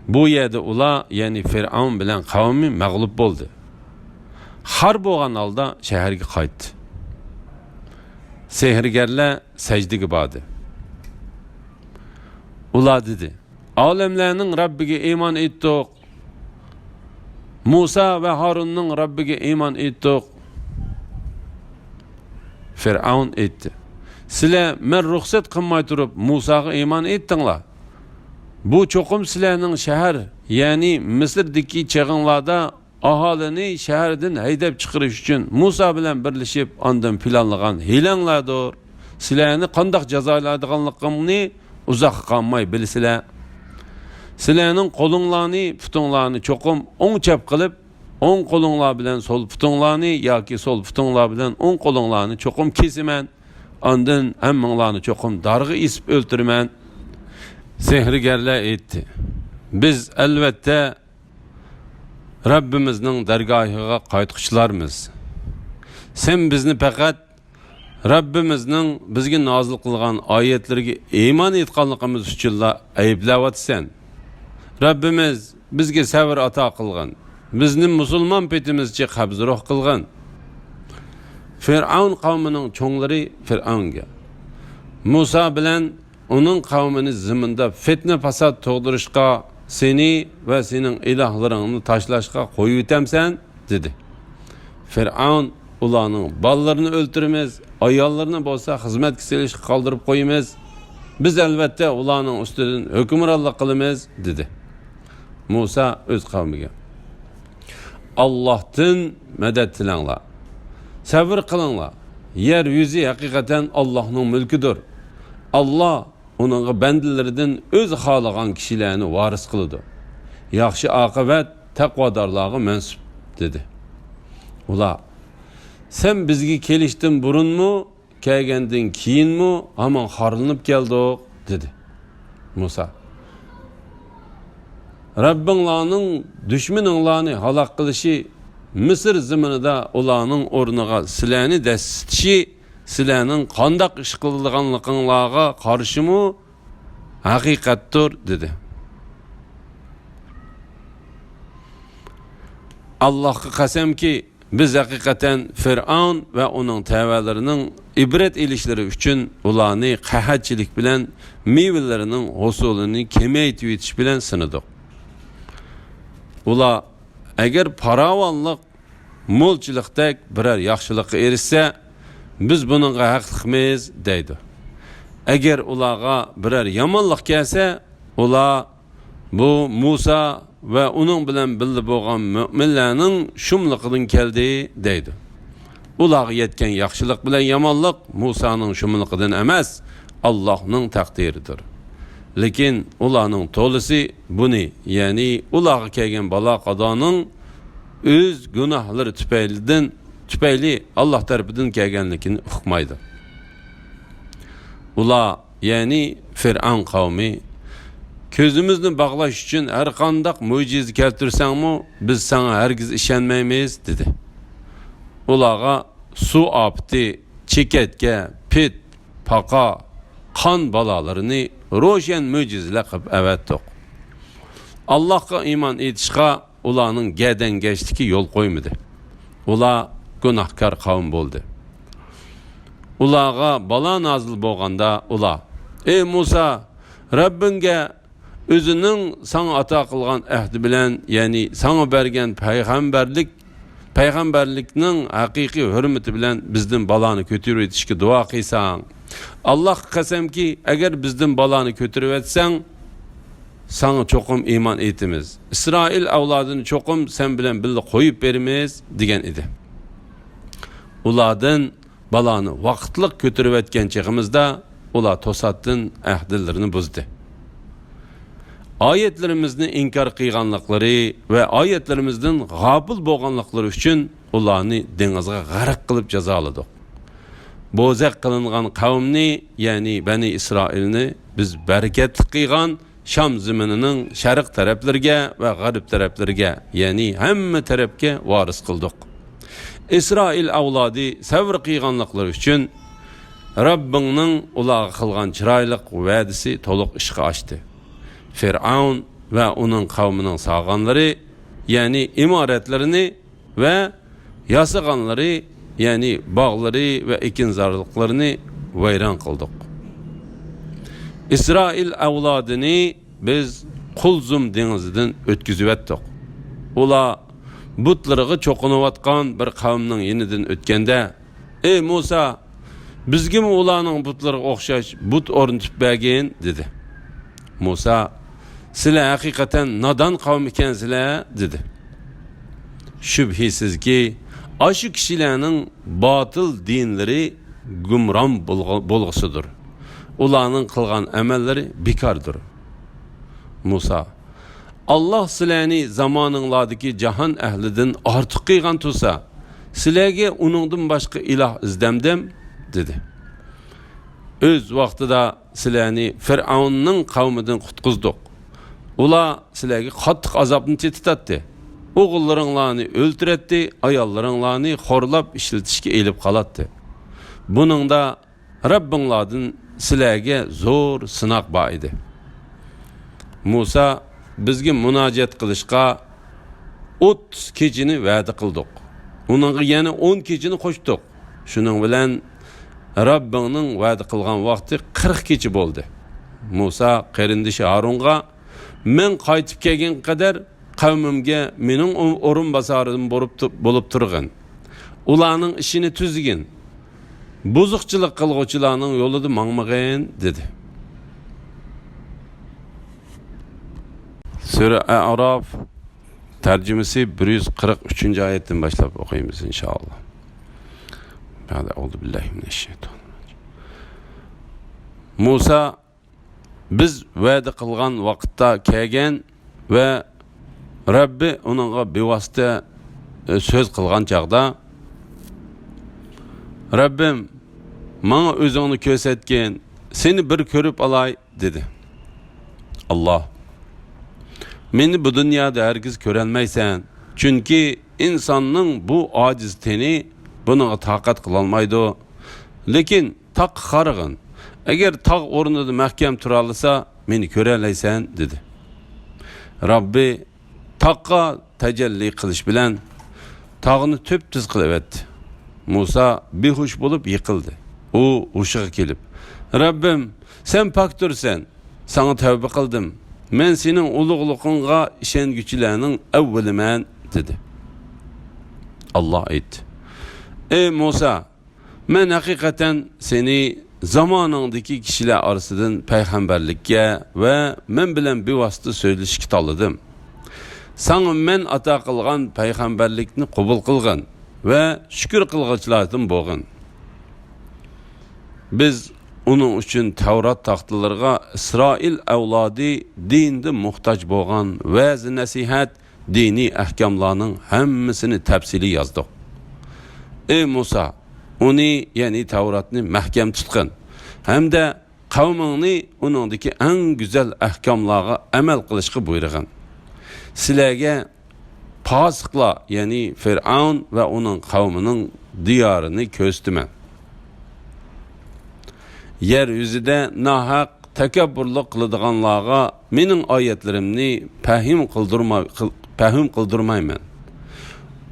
بۇ يەردە ئۇلار، يەنى فىرئەۋن بىلەن قەۋمى مەغلۇپ بولدى. خار بولغان ھالدا شەھەرگە قايتتى. سېھىرگەرلەر سەجدىگە باردى. ئۇلار دېدى، ئالەملەرنىڭ رەببىگە ئىمان ئېيتتۇق. مۇسا ۋە ھارۇننىڭ رەببىگە ئىمان ئېيتتۇق. فىرئەۋن ئېيتتى، سىلەر مەن رۇخسەت قىلماي تۇرۇپ مۇساغا ئىمان ئېيتتىڭلار. بۇ چوقۇم سىلەرنىڭ شەھەر، يەنى مىسىردىكى چېغىڭلاردا ئاھالىنى شەھەردىن ھەيدەپ چىقىرىش ئۈچۈن مۇسا بىلەن بىرلىشىپ ئاندىن پىلانلىغان ھىيلەڭلاردۇر. سىلەرنى قانداق جازالايدىغانلىقىمنى ئۇزاققا قالماي بىلىسىلەر. سىلەرنىڭ قولۇڭلارنى، پۇتۇڭلارنى چوقۇم ئوڭ چەپ قىلىپ، ئوڭ قولۇڭلار بىلەن سول پۇتۇڭلارنى ياكى سول پۇتۇڭلار بىلەن ئوڭ قولۇڭلارنى چوقۇم كېسىمەن. ئاندىن ھەممىڭلارنى چوقۇم دارغا ئېسىپ ئۆلتۈرىمەن. سېھىرگەرلەر ئېيتتى، بىز ئەلۋەتتە رەببىمىزنىڭ دەرگاھىغا قايتقۇچىلارمىز. سەن بىزنى پەقەت رەببىمىزنىڭ بىزگە نازىل قىلغان ئايەتلىرىگە ئىمان ئېيتقانلىقىمىز ئۈچۈنلا ئەيىبلەۋاتىسەن. رەببىمىز بىزگە سەۋر ئاتا قىلغىن، بىزنى مۇسۇلمان پېتىمىزچە قەبزى روھ قىلغىن. فىرئەۋن قەۋمىنىڭ چوڭلىرى فىرئەۋنگە، مۇسا بىلەن ئۇنىڭ قەۋمىنى زېمىندا پىتنە-پاسات تۇغدۇرۇشقا، سېنى ۋە سېنىڭ ئىلاھلىرىڭنى تاشلاشقا قويۇۋېتەمسەن؟ دېدى. فىرئەۋن، ئۇلارنىڭ بالىلىرىنى ئۆلتۈرىمىز، ئاياللىرىنى بولسا خىزمەتكە سېلىشقا قالدۇرۇپ قويىمىز. بىز ئەلۋەتتە ئۇلارنىڭ ئۈستىدىن ھۆكۈمرانلىق قىلىمىز، دېدى. مۇسا ئۆز قەۋمىگە، ئاللاھتىن مەدەت تىلەڭلار. سەۋر قىلىڭلار. يەر يۈزى ھەقىقەتەن ئاللاھنىڭ مۈلكىدۇر. ئاللاھ ئۇنىڭغا بەندىلىرىدىن ئۆزى خالىغان كىشىلەرنى ۋارىس قىلىدۇ. ياخشى ئاقىۋەت تەقۋادارلارغا مەنسۇپ، دېدى. ئۇلار، سەن بىزگە كېلىشتىن بۇرۇنمۇ، كەلگەندىن كېيىنمۇ ھامان خارلىنىپ كەلدۇق، دېدى. مۇسا، رەببىڭلارنىڭ دۈشمىنىڭلارنى ھالاك قىلىشى، مىسىر زېمىنىدا ئۇلارنىڭ ئورنىغا سىلەرنى دەسسىتىشى سىلەرنىڭ قانداق ئىش قىلىدىغانلىقىڭلارغا قارشىمۇ ھەقىقەتتۇر، دېدى. ئاللاھقا قەسەمكى، بىز ھەقىقەتەن فىرئەۋن ۋە ئۇنىڭ تەۋەلىرىنىڭ ئىبرەت ئېلىشلىرى ئۈچۈن ئۇلارنى قەھەتچىلىك بىلەن مېۋىلىرىنىڭ ھوسۇلىنى كېمەيتىۋېتىش بىلەن سىنىدۇق. ئۇلار ئەگەر پاراۋانلىق، مولچىلىقتەك بىرەر ياخشىلىققا ئېرىشسە، بىز بۇنىڭغا ھەقلىقمىز، دەيدۇ. ئەگەر ئۇلارغا بىرەر يامانلىق كەلسە، ئۇلار، بۇ مۇسا ۋە ئۇنىڭ بىلەن بىللە بولغان مۆمىنلەرنىڭ شۇملۇقىدىن كەلدى، دەيدۇ. ئۇلارغا يەتكەن ياخشىلىق بىلەن يامانلىق مۇسانىڭ شۇملۇقىدىن ئەمەس، ئاللاھنىڭ تەقدىرىدۇر. لېكىن ئۇلارنىڭ تولىسى بۇنى، يەنى ئۇلارغا كەلگەن بالا-قازانىڭ ئۆز گۇناھلىرى تۈپەيلىدىن، تۈپەيلى ئاللاھ تەرىپىدىن كەلگەنلىكىنى ئۇقمايدۇ. ئۇلار، يەنى فىرئەۋن قەۋمى، كۆزىمىزنى باغلاش ئۈچۈن ھەرقانداق مۆجىزە كەلتۈرسەڭمۇ، بىز ساڭا ھەرگىز ئىشەنمەيمىز، دېدى. ئۇلارغا سۇ ئاپىتى، چېكەتكە، پىت، پاقا، قان بالالىرىنى روشەن مۆجىزىلەر قىلىپ ئەۋەتتۇق. ئاللاھقا ئىمان ئېيتىشقا ئۇلارنىڭ گەدەنگەشلىكى يول قويمىدى. ئۇلار گۇناھكار قەۋم بولدى. ئۇلارغا بالا نازىل بولغاندا ئۇلار، ئەي مۇسا، رەببىڭگە ئۆزىنىڭ ساڭا ئاتا قىلغان ئەھدى بىلەن، يەنى ساڭا بەرگەن پەيغەمبەرلىك، پەيغەمبەرلىكنىڭ ھەقىقىي ھۆرمىتى بىلەن بىزدىن بالانى كۆتۈرۈۋېتىشكە دۇئا قىلساڭ. ئاللاھقا قەسەمكى، ئەگەر بىزدىن بالانى كۆتۈرۈۋەتسەڭ، ساڭا چوقۇم ئىمان ئېيتىمىز. ئىسرائىل ئەۋلادىنى چوقۇم سەن بىلەن بىللە قويۇپ بېرىمىز، دېگەن ئىدى. ئۇلاردىن بالانى ۋاقىتلىق كۆتۈرۈۋەتكەن چېغىمىزدا، ئۇلار توساتتىن ئەھدىلىرىنى بۇزدى. ئايەتلىرىمىزنى ئىنكار قىلغانلىقلىرى ۋە ئايەتلىرىمىزدىن غاپىل بولغانلىقلىرى ئۈچۈن ئۇلارنى دېڭىزغا غەرق قىلىپ جازالىدۇق. بوزەك قىلىنغان قەۋمنى، يەنى بەنى ئىسرائىلنى بىز بەرىكەتلىك قىلغان شام زېمىنىنىڭ شەرق تەرەپلىرىگە ۋە غەرب تەرەپلىرىگە، يەنى ھەممە تەرەپكە ۋارىس قىلدۇق. ئىسرائىل ئەۋلادى سەۋر قىلغانلىقلىرى ئۈچۈن رەببىڭنىڭ ئۇلارغا قىلغان چىرايلىق ۋەدىسى تولۇق ئىشقا ئاشتى. فىرئەۋن ۋە ئۇنىڭ قەۋمىنىڭ سالغانلىرى، يەنى ئىمارەتلىرىنى ۋە ياسىغانلىرى، يەنى باغلىرى ۋە ئېكىنزارلىقلىرىنى ۋەيران قىلدۇق. ئىسرائىل ئەۋلادىنى بىز قۇلزۇم دېڭىزىدىن ئۆتكۈزۈۋەتتۇق. ئۇلار بۇتلىرىغا چوقۇنۇۋاتقان بىر قەۋمنىڭ يېنىدىن ئۆتكەندە، «ئەي مۇسا، بىزگىمۇ ئۇلارنىڭ بۇتلىرىغا ئوخشاش بۇت ئورنىتىپ بەرگىن» دېدى. مۇسا، «سىلەر ھەقىقەتەن نادان قەۋم ئىكەنسىلەر» دېدى. شۈبھىسىزكى، ئاشۇ كىشىلەرنىڭ باتىل دىنلىرى گۇمران بولغۇ-، بولغۇسىدۇر. ئۇلارنىڭ قىلغان ئەمەللىرى بىكاردۇر. مۇسا، «ئاللاھ سىلەرنى زامانىڭلاردىكى جاھان ئەھلىدىن ئارتۇق قىلغان تۇرسا، سىلەرگە ئۇنىڭدىن باشقا ئىلاھ ئىزدەمدىم؟» دېدى. «ئۆز ۋاقتىدا سىلەرنى فىرئەۋننىڭ قەۋمىدىن قۇتقۇزدۇق. ئۇلار سىلەرگە قاتتىق ئازابنى تېتىتاتتى. ئوغۇللىرىڭلارنى ئۆلتۈرەتتى، ئاياللىرىڭلارنى خورلاپ ئىشلىتىشكە ئېلىپ قالاتتى. بۇنىڭدا رەببىڭلاردىن سىلەرگە زور سىناق بار ئىدى. مۇسا، بىزگە مۇناجات قىلىشقا ئوتتۇز كېچىنى ۋەدە قىلدۇق. ئۇنىڭغا يەنە ئون كېچىنى قوشتۇق. شۇنىڭ بىلەن رەببىڭنىڭ ۋەدە قىلغان ۋاقتى قىرىق كېچە بولدى.» مۇسا قېرىندىشى ھارۇنغا، «مەن قايتىپ كەلگەنگە قەدەر قەۋمىمگە مېنىڭ ئو-، ئورۇنباسارىم بولۇپ تۇ-، بولۇپ تۇرغىن. ئۇلارنىڭ ئىشىنى تۈزگىن. بۇزۇقچىلىق قىلغۇچىلارنىڭ يولىدا ماڭمىغىن» دېدى. سۈرە ئەئراف، تەرجىمىسى بىر يۈز قىرىق ئۈچىنچى ئايەتتىن باشلاپ ئوقۇيمىز، ئىنشائاللا. بەئدە، ئەئۇزۇ بىللاھى مىنەششەيتانىر راجىم. مۇسا، بىز ۋەدە قىلغان ۋاقىتتا كەلگەن ۋە رەببى ئۇنىڭغا بىۋاسىتە، ئە، سۆز قىلغان چاغدا، «رەببىم، ماڭا ئۆزۈڭنى كۆرسەتكىن، سېنى بىر كۆرۈپ ئالاي» دېدى. ئاللاھ، «مېنى بۇ دۇنيادا ھەرگىز كۆرەلمەيسەن، چۈنكى ئىنساننىڭ بۇ ئاجىز تېنى بۇنىڭغا تاقەت قىلالمايدۇ. لېكىن تاغقا قارىغىن، ئەگەر تاغ ئورنىدا مەھكەم تۇرالىسا، مېنى كۆرەلەيسەن» دېدى. رەببى تاغقا تەجەللى قىلىش بىلەن تاغنى تۈپتۈز قىلىۋەتتى. مۇسا بىھوش بولۇپ يىقىلدى. ئۇ ھوشىغا كېلىپ، «رەببىم، سەن پاكتۇرسەن، ساڭا تەۋبە قىلدىم. مەن سېنىڭ ئۇلۇغلۇقۇڭغا ئىشەنگۈچىلەرنىڭ ئەۋۋىلىمەن» دېدى. ئاللاھ ئېيتتى، «ئەي مۇسا، مەن ھەقىقەتەن سېنى زامانىڭدىكى كىشىلەر ئارىسىدىن پەيغەمبەرلىككە ۋە مەن بىلەن بىۋاسىتە سۆزلىشىشكە تاللىدىم. ساڭا مەن ئاتا قىلغان پەيغەمبەرلىكنى قوبۇل قىلغىن ۋە شۈكۈر قىلغۇچىلاردىن بولغىن. بىز ئۇنىڭ ئۈچۈن تەۋرات تاختىلىرىغا ئىسرائىل ئەۋلادى دىندا موھتاج بولغان ۋەز-نەسىھەت، دىنىي ئەھكاملارنىڭ ھەممىسىنى تەپسىلىي يازدۇق. ئەي مۇسا، ئۇنى، يەنى تەۋراتنى مەھكەم تۇتقىن ھەمدە قەۋمىڭنى ئۇنىڭدىكى ئەڭ گۈزەل ئەھكاملارغا ئەمەل قىلىشقا بۇيرۇغىن. سىلەرگە پاسىقلار، يەنى فىرئەۋن ۋە ئۇنىڭ قەۋمىنىڭ دىيارىنى كۆرسىتىمەن. يەر يۈزىدە ناھەق تەكەببۇرلۇق قىلىدىغانلارغا مېنىڭ ئايەتلىرىمنى پەھىم قىلدۇرماي-، قىل-، پەھىم قىلدۇرمايمەن.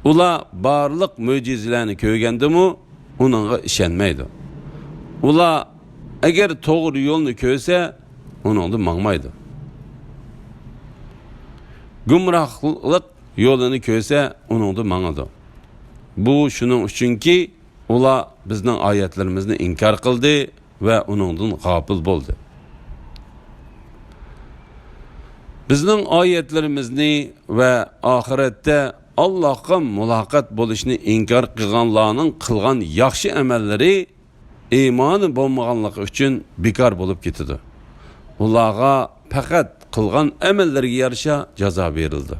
ئۇلار بارلىق مۆجىزىلەرنى كۆرگەندىمۇ ئۇنىڭغا ئىشەنمەيدۇ. ئۇلار ئەگەر توغرا يولنى كۆرسە، ئۇنىڭدا ماڭمايدۇ. گۇمراھلىق يولىنى كۆرسە، ئۇنىڭدا ماڭىدۇ. بۇ شۇنىڭ ئۈچۈنكى، ئۇلار بىزنىڭ ئايەتلىرىمىزنى ئىنكار قىلدى ۋە ئۇنىڭدىن غاپىل بولدى. بىزنىڭ ئايەتلىرىمىزنى ۋە ئاخىرەتتە ئاللاھقا مۇلاقات بولۇشنى ئىنكار قىلغانلارنىڭ قىلغان ياخشى ئەمەللىرى ئىمانى بولمىغانلىقى ئۈچۈن بىكار بولۇپ كېتىدۇ. ئۇلارغا پەقەت قىلغان ئەمەللىرىگە يارىشا جازا بېرىلىدۇ.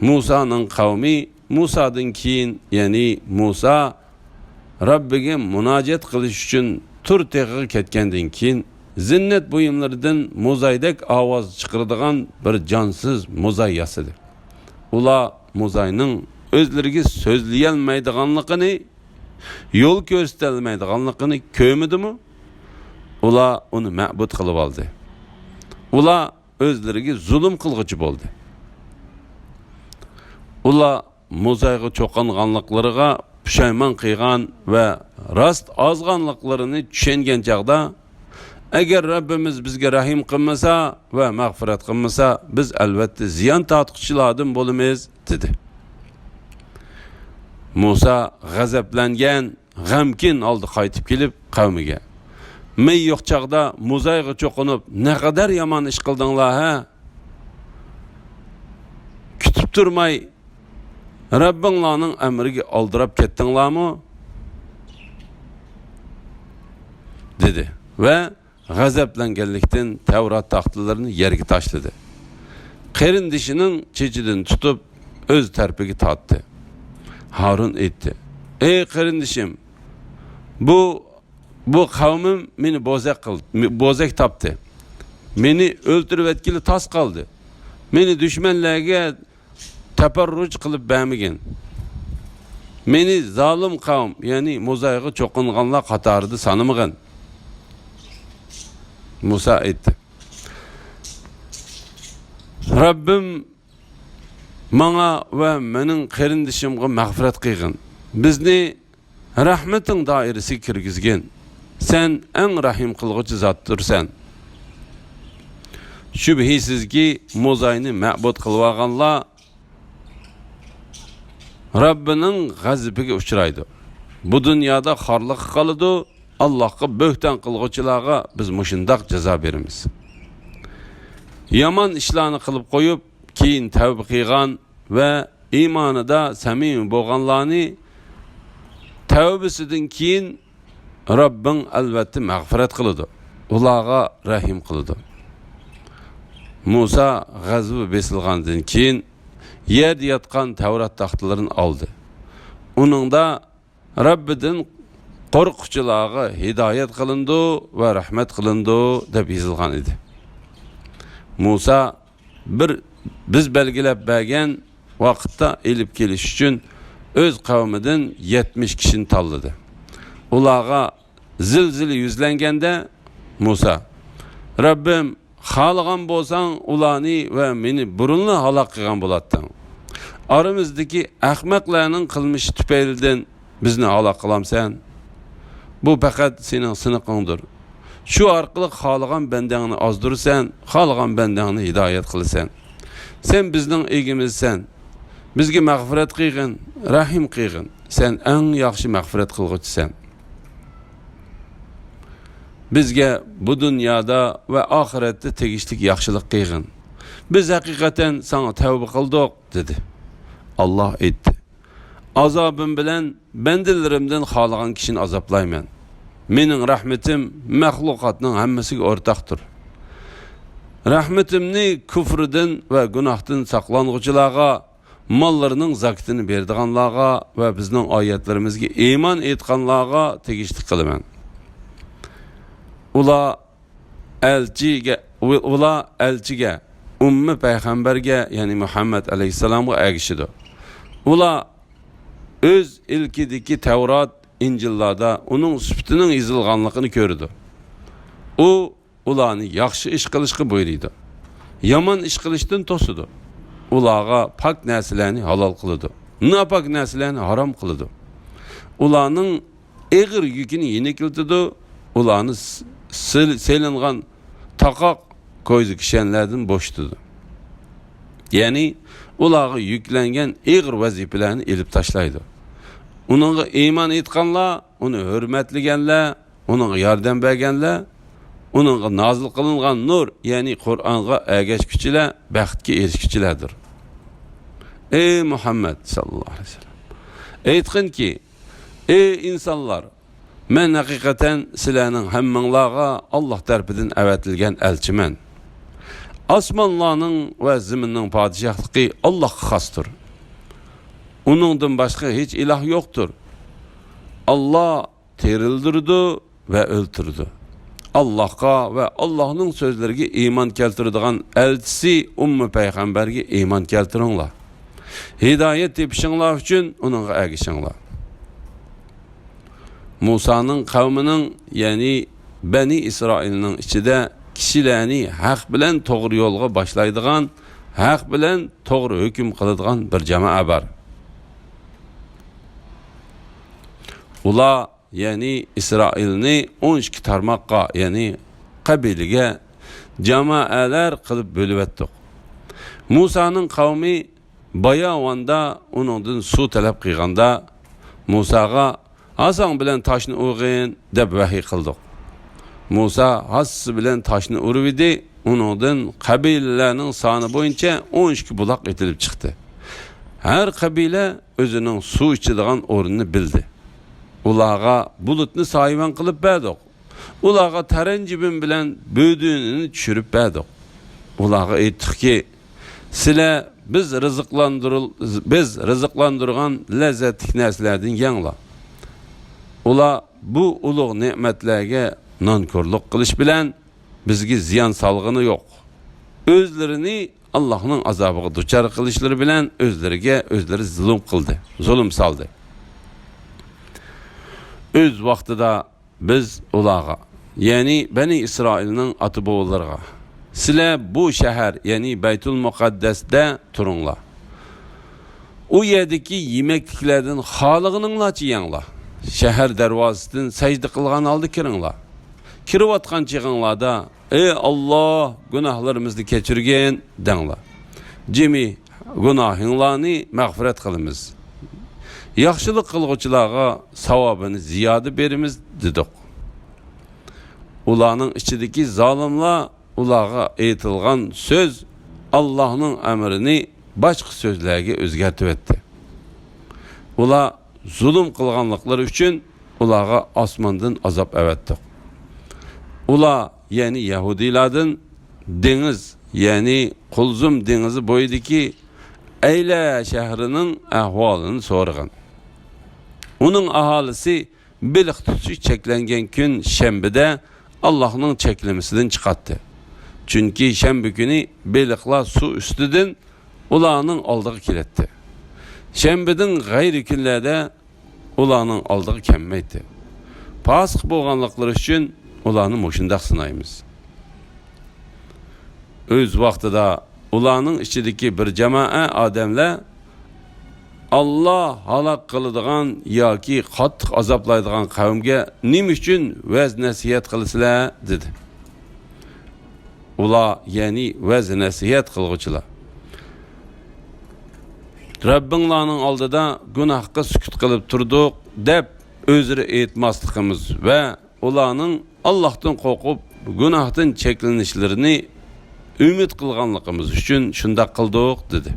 مۇسانىڭ قەۋمى مۇسادىن كېيىن، يەنى مۇسا رەببىگە مۇناجات قىلىش ئۈچۈن تۇر تېغىغا كەتكەندىن كېيىن، زىننەت بۇيۇملىرىدىن موزايدەك ئاۋاز چىقىرىدىغان بىر جانسىز موزاي ياسىدى. ئۇلار موزاينىڭ ئۆزلىرىگە سۆزلىيەلمەيدىغانلىقىنى، يول كۆرسىتەلمەيدىغانلىقىنى كۆرمىدىمۇ؟ ئۇلار ئۇنى مەبۇد قىلىۋالدى. ئۇلار ئۆزلىرىگە زۇلۇم قىلغۇچى بولدى. ئۇلار موزايغا چوقۇنغانلىقلىرىغا پۇشايمان قىلغان ۋە راست ئازغانلىقلىرىنى چۈشەنگەن چاغدا، ئەگەر رەببىمىز بىزگە رەھىم قىلمىسا ۋە مەغپىرەت قىلمىسا، بىز ئەلۋەتتە زىيان تارتقۇچىلاردىن بولىمىز، دېدى. مۇسا غەزەپلەنگەن، غەمكىن ھالدا قايتىپ كېلىپ قەۋمىگە، مېيى يوق چاغدا موزايغا چوقۇنۇپ، نەقەدەر يامان ئىش قىلدىڭلار ھە! كۈتۈپ تۇرماي رەببىڭلارنىڭ ئەمرىگە ئالدىراپ كەتتىڭلارمۇ؟ دېدى ۋە غەزەپلەنگەنلىكتىن تەۋرات تاختىلىرىنى يەرگە تاشلىدى. قېرىندىشىنىڭ چېچىدىن تۇتۇپ، ئۆز تەرىپىگە تارتتى. ھارۇن ئېيتتى: «ئەي قېرىندىشىم، بۇ، بۇ قەۋمىم مېنى بوزەك قىل-، بوزەك تاپتى. مېنى ئۆلتۈرۈۋەتكىلى تاس قالدى. مېنى دۈشمەنلەرگە تەپەررۇج قىلىپ بەرمىگىن. مېنى زالىم قەۋم، يەنى موزايغا چوقۇنغانلار قاتارىدا سانىمىغىن.» مۇسا ئېيتتى: «رەببىم، ماڭا ۋە مېنىڭ قېرىندىشىمغا مەغپىرەت قىلغىن. بىزنى رەھمىتىڭ دائىرىسىگە كىرگۈزگىن. سەن ئەڭ رەھىم قىلغۇچى زاتتۇرسەن.» شۈبھىسىزكى، موزاينى مەبۇد قىلىۋالغانلار رەببىنىڭ غەزىپىگە ئۇچرايدۇ. بۇ دۇنيادا خارلىققا قالىدۇ. ئاللاھقا بۆھتان قىلغۇچىلارغا بىز مۇشۇنداق جازا بېرىمىز. يامان ئىشلارنى قىلىپ قويۇپ، كېيىن تەۋبە قىلغان ۋە ئىمانىدا سەمىمىي بولغانلارنى تەۋبىسىدىن كېيىن رەببىڭ ئەلۋەتتە مەغپىرەت قىلىدۇ، ئۇلارغا رەھىم قىلىدۇ. مۇسا غەزىپى بېسىلغاندىن كېيىن، يەردە ياتقان تەۋرات تاختىلىرىنى ئالدى. ئۇنىڭدا رەببىدىن قورققۇچىلارغا ھىدايەت قىلىنىدۇ ۋە رەھمەت قىلىنىدۇ دەپ يېزىلغان ئىدى. مۇسا بىر، بىز بەلگىلەپ بەرگەن ۋاقىتتا ئېلىپ كېلىش ئۈچۈن ئۆز قەۋمىدىن يەتمىش كىشىنى تاللىدى. ئۇلارغا زىلزىلە يۈزلەنگەندە مۇسا: «رەببىم، خالىغان بولساڭ ئۇلارنى ۋە مېنى بۇرۇنلا ھالاك قىلغان بولاتتىڭ. ئارىمىزدىكى ئەخمەقلەرنىڭ قىلمىشى تۈپەيلىدىن بىزنى ھالاك قىلامسەن؟ بۇ پەقەت سېنىڭ سىنىقىڭدۇر. شۇ ئارقىلىق خالىغان بەندەڭنى ئازدۇرىسەن، خالىغان بەندەڭنى ھىدايەت قىلىسەن. سەن بىزنىڭ ئىگىمىزسەن. بىزگە مەغپىرەت قىلغىن، رەھىم قىلغىن. سەن ئەڭ ياخشى مەغپىرەت قىلغۇچىسەن. بىزگە بۇ دۇنيادا ۋە ئاخىرەتتە تېگىشلىك ياخشىلىق قىلغىن. بىز ھەقىقەتەن ساڭا تەۋبە قىلدۇق» دېدى. ئاللاھ ئېيتتى: «ئازابىم بىلەن بەندىلىرىمدىن خالىغان كىشىنى ئازابلايمەن. مېنىڭ رەھمىتىم مەخلۇقاتنىڭ ھەممىسىگە ئورتاقتۇر. رەھمىتىمنى كۇفرىدىن ۋە گۇناھتىن ساقلانغۇچىلارغا، ماللىرىنىڭ زاكىتىنى بېرىدىغانلارغا ۋە بىزنىڭ ئايەتلىرىمىزگە ئىمان ئېيتقانلارغا تېگىشلىك قىلىمەن.» ئۇلار ئەلچىگە، ئۇلار ئەلچىگە، ئۈممى پەيغەمبەرگە، يەنى مۇھەممەد ئەلەيھىسسالامغا ئەگىشىدۇ. ئۇلار ئۆز ئىلكىدىكى تەۋرات، ئىنجىللاردا ئۇنىڭ سۈپىتىنىڭ يېزىلغانلىقىنى كۆرىدۇ. ئۇ ئۇلارنى ياخشى ئىش قىلىشقا بۇيرۇيدۇ، يامان ئىش قىلىشتىن توسىدۇ. ئۇلارغا پاك نەرسىلەرنى ھالال قىلىدۇ، ناپاك نەرسىلەرنى ھارام قىلىدۇ. ئۇلارنىڭ ئېغىر يۈكىنى يېنىكلىتىدۇ، ئۇلارنى س-، سېل-، سېلىنغان تاقاق، كويزا كىشەنلەردىن بوشىتىدۇ. يەنى ئۇلارغا يۈكلەنگەن ئېغىر ۋەزىپىلەرنى ئېلىپ تاشلايدۇ. ئۇنىڭغا ئىمان ئېيتقانلار، ئۇنى ھۆرمەتلىگەنلەر، ئۇنىڭغا ياردەم بەرگەنلەر، ئۇنىڭغا نازىل قىلىنغان نۇر، يەنى قۇرئانغا ئەگەشكۈچىلەر بەختكە ئېرىشكۈچىلەردۇر. ئەي مۇھەممەد ساللاللاھۇ ئەلەيھى ۋەسەللەم، ئېيتقىنكى، ئەي ئىنسانلار، مەن ھەقىقەتەن سىلەرنىڭ ھەممىڭلارغا ئاللاھ تەرىپىدىن ئەۋەتىلگەن ئەلچىمەن. ئاسمانلارنىڭ ۋە زېمىننىڭ پادىشاھلىقى ئاللاھقا خاستۇر. ئۇنىڭدىن باشقا ھېچ ئىلاھ يوقتۇر. ئاللاھ تىرىلدۈرىدۇ ۋە ئۆلتۈرىدۇ. ئاللاھقا ۋە ئاللاھنىڭ سۆزلىرىگە ئىمان كەلتۈرىدىغان ئەلچىسى ئۈممى پەيغەمبەرگە ئىمان كەلتۈرۈڭلار. ھىدايەت تېپىشىڭلار ئۈچۈن ئۇنىڭغا ئەگىشىڭلار. مۇسانىڭ قەۋمىنىڭ، يەنى بەنى ئىسرائىلنىڭ ئىچىدە كىشىلەرنى ھەق بىلەن توغرا يولغا باشلايدىغان، ھەق بىلەن توغرا ھۆكۈم قىلىدىغان بىر جامائە بار. ئۇلار، يەنى ئىسرائىلنى ئون ئىككى تارماققا، يەنى قەبىلىگە جامائەلەر قىلىپ بۆلۈۋەتتۇق. مۇسانىڭ قەۋمى باياۋاندا ئۇنىڭدىن سۇ تەلەپ قىلغاندا، مۇساغا «ھاساڭ بىلەن تاشنى ئۇرغىن» دەپ ۋەھىي قىلدۇق. مۇسا ھاسىسى بىلەن تاشنى ئۇرۇۋىدى، ئۇنىڭدىن قەبىلىلەرنىڭ سانى بويىچە ئون ئىككى بۇلاق ئېتىلىپ چىقتى. ھەر قەبىلە ئۆزىنىڭ سۇ ئىچىدىغان ئورنىنى بىلدى. ئۇلارغا بۇلۇتنى سايىۋەن قىلىپ بەردۇق. ئۇلارغا تەرەنجىبىن بىلەن بۆدۈنىنى چۈشۈرۈپ بەردۇق. ئۇلارغا ئېيتتۇقكى، سىلەر بىز رىزىقلاندۇرۇل-، بىز رىزىقلاندۇرغان لەززەتلىك نەرسىلەردىن يەڭلار. ئۇلار بۇ ئۇلۇغ نېمەتلەرگە نانكورلۇق قىلىش بىلەن بىزگە زىيان سالغىنى يوق. ئۆزلىرىنى ئاللاھنىڭ ئازابىغا دۇچار قىلىشلىرى بىلەن ئۆزلىرىگە ئۆزلىرى زۇلۇم قىلدى، زۇلۇم سالدى. ئۆز ۋاقتىدا بىز ئۇلارغا، يەنى بەنى ئىسرائىلنىڭ ئاتا-بوۋىلىرىغا، سىلەر بۇ شەھەر، يەنى بەيتۇل مۇقەددەستە تۇرۇڭلار. ئۇ يەردىكى يېمەكلىكلەردىن خالىغىنىڭلارچە يەڭلار. شەھەر دەرۋازىسىدىن سەجدە قىلغان ھالدا كىرىڭلار. كىرىۋاتقان چېغىڭلاردا، «ئەي ئاللاھ، گۇناھلىرىمىزنى كەچۈرگىن» دەڭلار. جىمى، «گۇناھىڭلارنى مەغپىرەت قىلىمىز. ياخشىلىق قىلغۇچىلارغا ساۋابىنى زىيادە بېرىمىز» دېدۇق. ئۇلارنىڭ ئىچىدىكى زالىملار ئۇلارغا ئېيتىلغان سۆز ئاللاھنىڭ ئەمرىنى باشقا سۆزلەرگە ئۆزگەرتىۋەتتى. ئۇلار زۇلۇم قىلغانلىقلىرى ئۈچۈن ئۇلارغا ئاسماندىن ئازاب ئەۋەتتۇق. ئۇلار، يەنى يەھۇدىيلاردىن دېڭىز، يەنى قۇلزۇم دېڭىزى بويىدىكى ئەيلە شەھىرىنىڭ ئەھۋالىنى سورىغان. ئۇنىڭ ئاھالىسى بېلىق تۇتۇش چەكلەنگەن كۈن شەنبىدە ئاللاھنىڭ چەكلىمىسىدىن چىقاتتى. چۈنكى شەنبە كۈنى بېلىقلار سۇ ئۈستىدىن ئۇلارنىڭ ئالدىغا كېلەتتى. شەنبىدىن غەيرىي كۈنلەردە ئۇلارنىڭ ئالدىغا كەلمەيتتى. پاسىق بولغانلىقلىرى ئۈچۈن ئۇلارنى مۇشۇنداق سىنايمىز. ئۆز ۋاقتىدا ئۇلارنىڭ ئىچىدىكى بىر جامائە ئادەملەر، «ئاللا ھالاك قىلىدىغان ياكى قاتتىق ئازابلايدىغان قەۋمگە نېمە ئۈچۈن ۋەز-نەسىھەت قىلىسىلەر؟» دېدى. ئۇلار، يەنى ۋەز-نەسىھەت قىلغۇچىلار، «رەببىڭلارنىڭ ئالدىدا گۇناھقا سۈكۈت قىلىپ تۇردۇق» دەپ ئۆزرە ئېيتماسلىقىمىز ۋە ئۇلارنىڭ ئاللاھتىن قورقۇپ، گۇناھتىن چەكلىنىشلىرىنى ئۈمىد قىلغانلىقىمىز ئۈچۈن شۇنداق قىلدۇق، دېدى.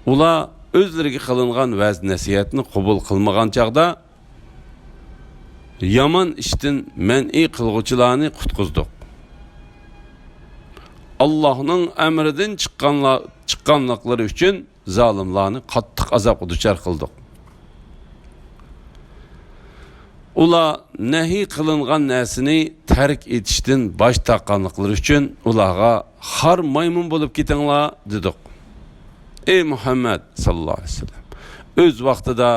ئۇلار ئۆزلىرىگە قىلىنغان ۋەز-نەسىھەتنى قوبۇل قىلمىغان چاغدا، يامان ئىشتىن مەنئى قىلغۇچىلارنى قۇتقۇزدۇق. ئاللاھنىڭ ئەمرىدىن چىققانلار، چىققانلىقلىرى ئۈچۈن زالىملارنى قاتتىق ئازابقا دۇچار قىلدۇق. ئۇلار نەھىي قىلىنغان نەرسىنى تەرك ئېتىشتىن باش تارتقانلىقلىرى ئۈچۈن ئۇلارغا «خار مايمۇن بولۇپ كېتىڭلار» دېدۇق. ئەي مۇھەممەد ساللاللاھۇ ئەلەيھى ۋەسەللەم، ئۆز ۋاقتىدا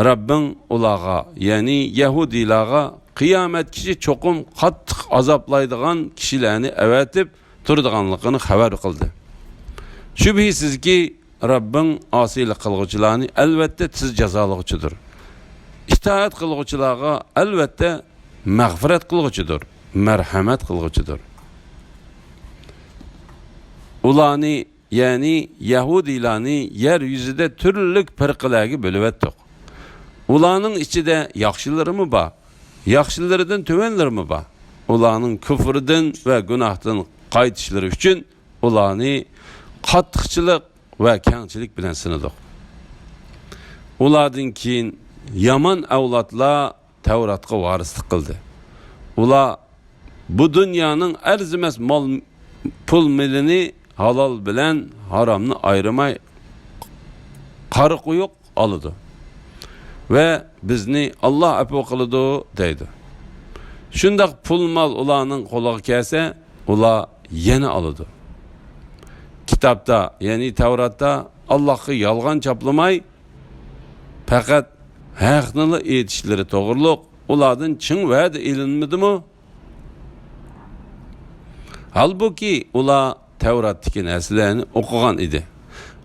رەببىڭ ئۇلارغا، يەنى يەھۇدىيلارغا قىيامەتكىچە چوقۇم قاتتىق ئازابلايدىغان كىشىلەرنى ئەۋەتىپ تۇرىدىغانلىقىنى خەۋەر قىلدى. شۈبھىسىزكى، رەببىڭ ئاسىيلىق قىلغۇچىلارنى ئەلۋەتتە تېز جازالىغۇچىدۇر. ئىتائەت قىلغۇچىلارغا ئەلۋەتتە مەغپىرەت قىلغۇچىدۇر، مەرھەمەت قىلغۇچىدۇر. ئۇلارنى، يەنى يەھۇدىيلارنى يەر يۈزىدە تۈرلۈك پىرقىلەرگە بۆلۈۋەتتۇق. ئۇلارنىڭ ئىچىدە ياخشىلىرىمۇ بار، ياخشىلىرىدىن تۆۋەنلىرىمۇ بار. ئۇلارنىڭ كۇفرىدىن ۋە گۇناھتىن قايتىشلىرى ئۈچۈن ئۇلارنى قاتتىقچىلىق ۋە كەڭچىلىك بىلەن سىنىدۇق. ئۇلاردىن كېيىن يامان ئەۋلادلار تەۋراتقا ۋارىسلىق قىلدى. ئۇلار بۇ دۇنيانىڭ ئەرزىمەس مال، پۇل مېلىنى ھالال بىلەن ھارامنى ئايرىماي قارا قويۇق ئالىدۇ ۋە «بىزنى ئاللا ئەپۇ قىلىدۇ» دەيدۇ. شۇنداق پۇل مال ئۇلارنىڭ قولىغا كەلسە، ئۇلار يەنە ئالىدۇ. كىتابتا، يەنى تەۋراتتا ئاللاھقا يالغان چاپلىماي، پەقەت ھەقنىلا ئېيتىشلىرى توغرۇلۇق ئۇلاردىن چىڭ ۋەدە ئېلىنمىدىمۇ؟ ھالبۇكى، ئۇلار تەۋراتتىكى نەرسىلەرنى ئوقۇغان ئىدى.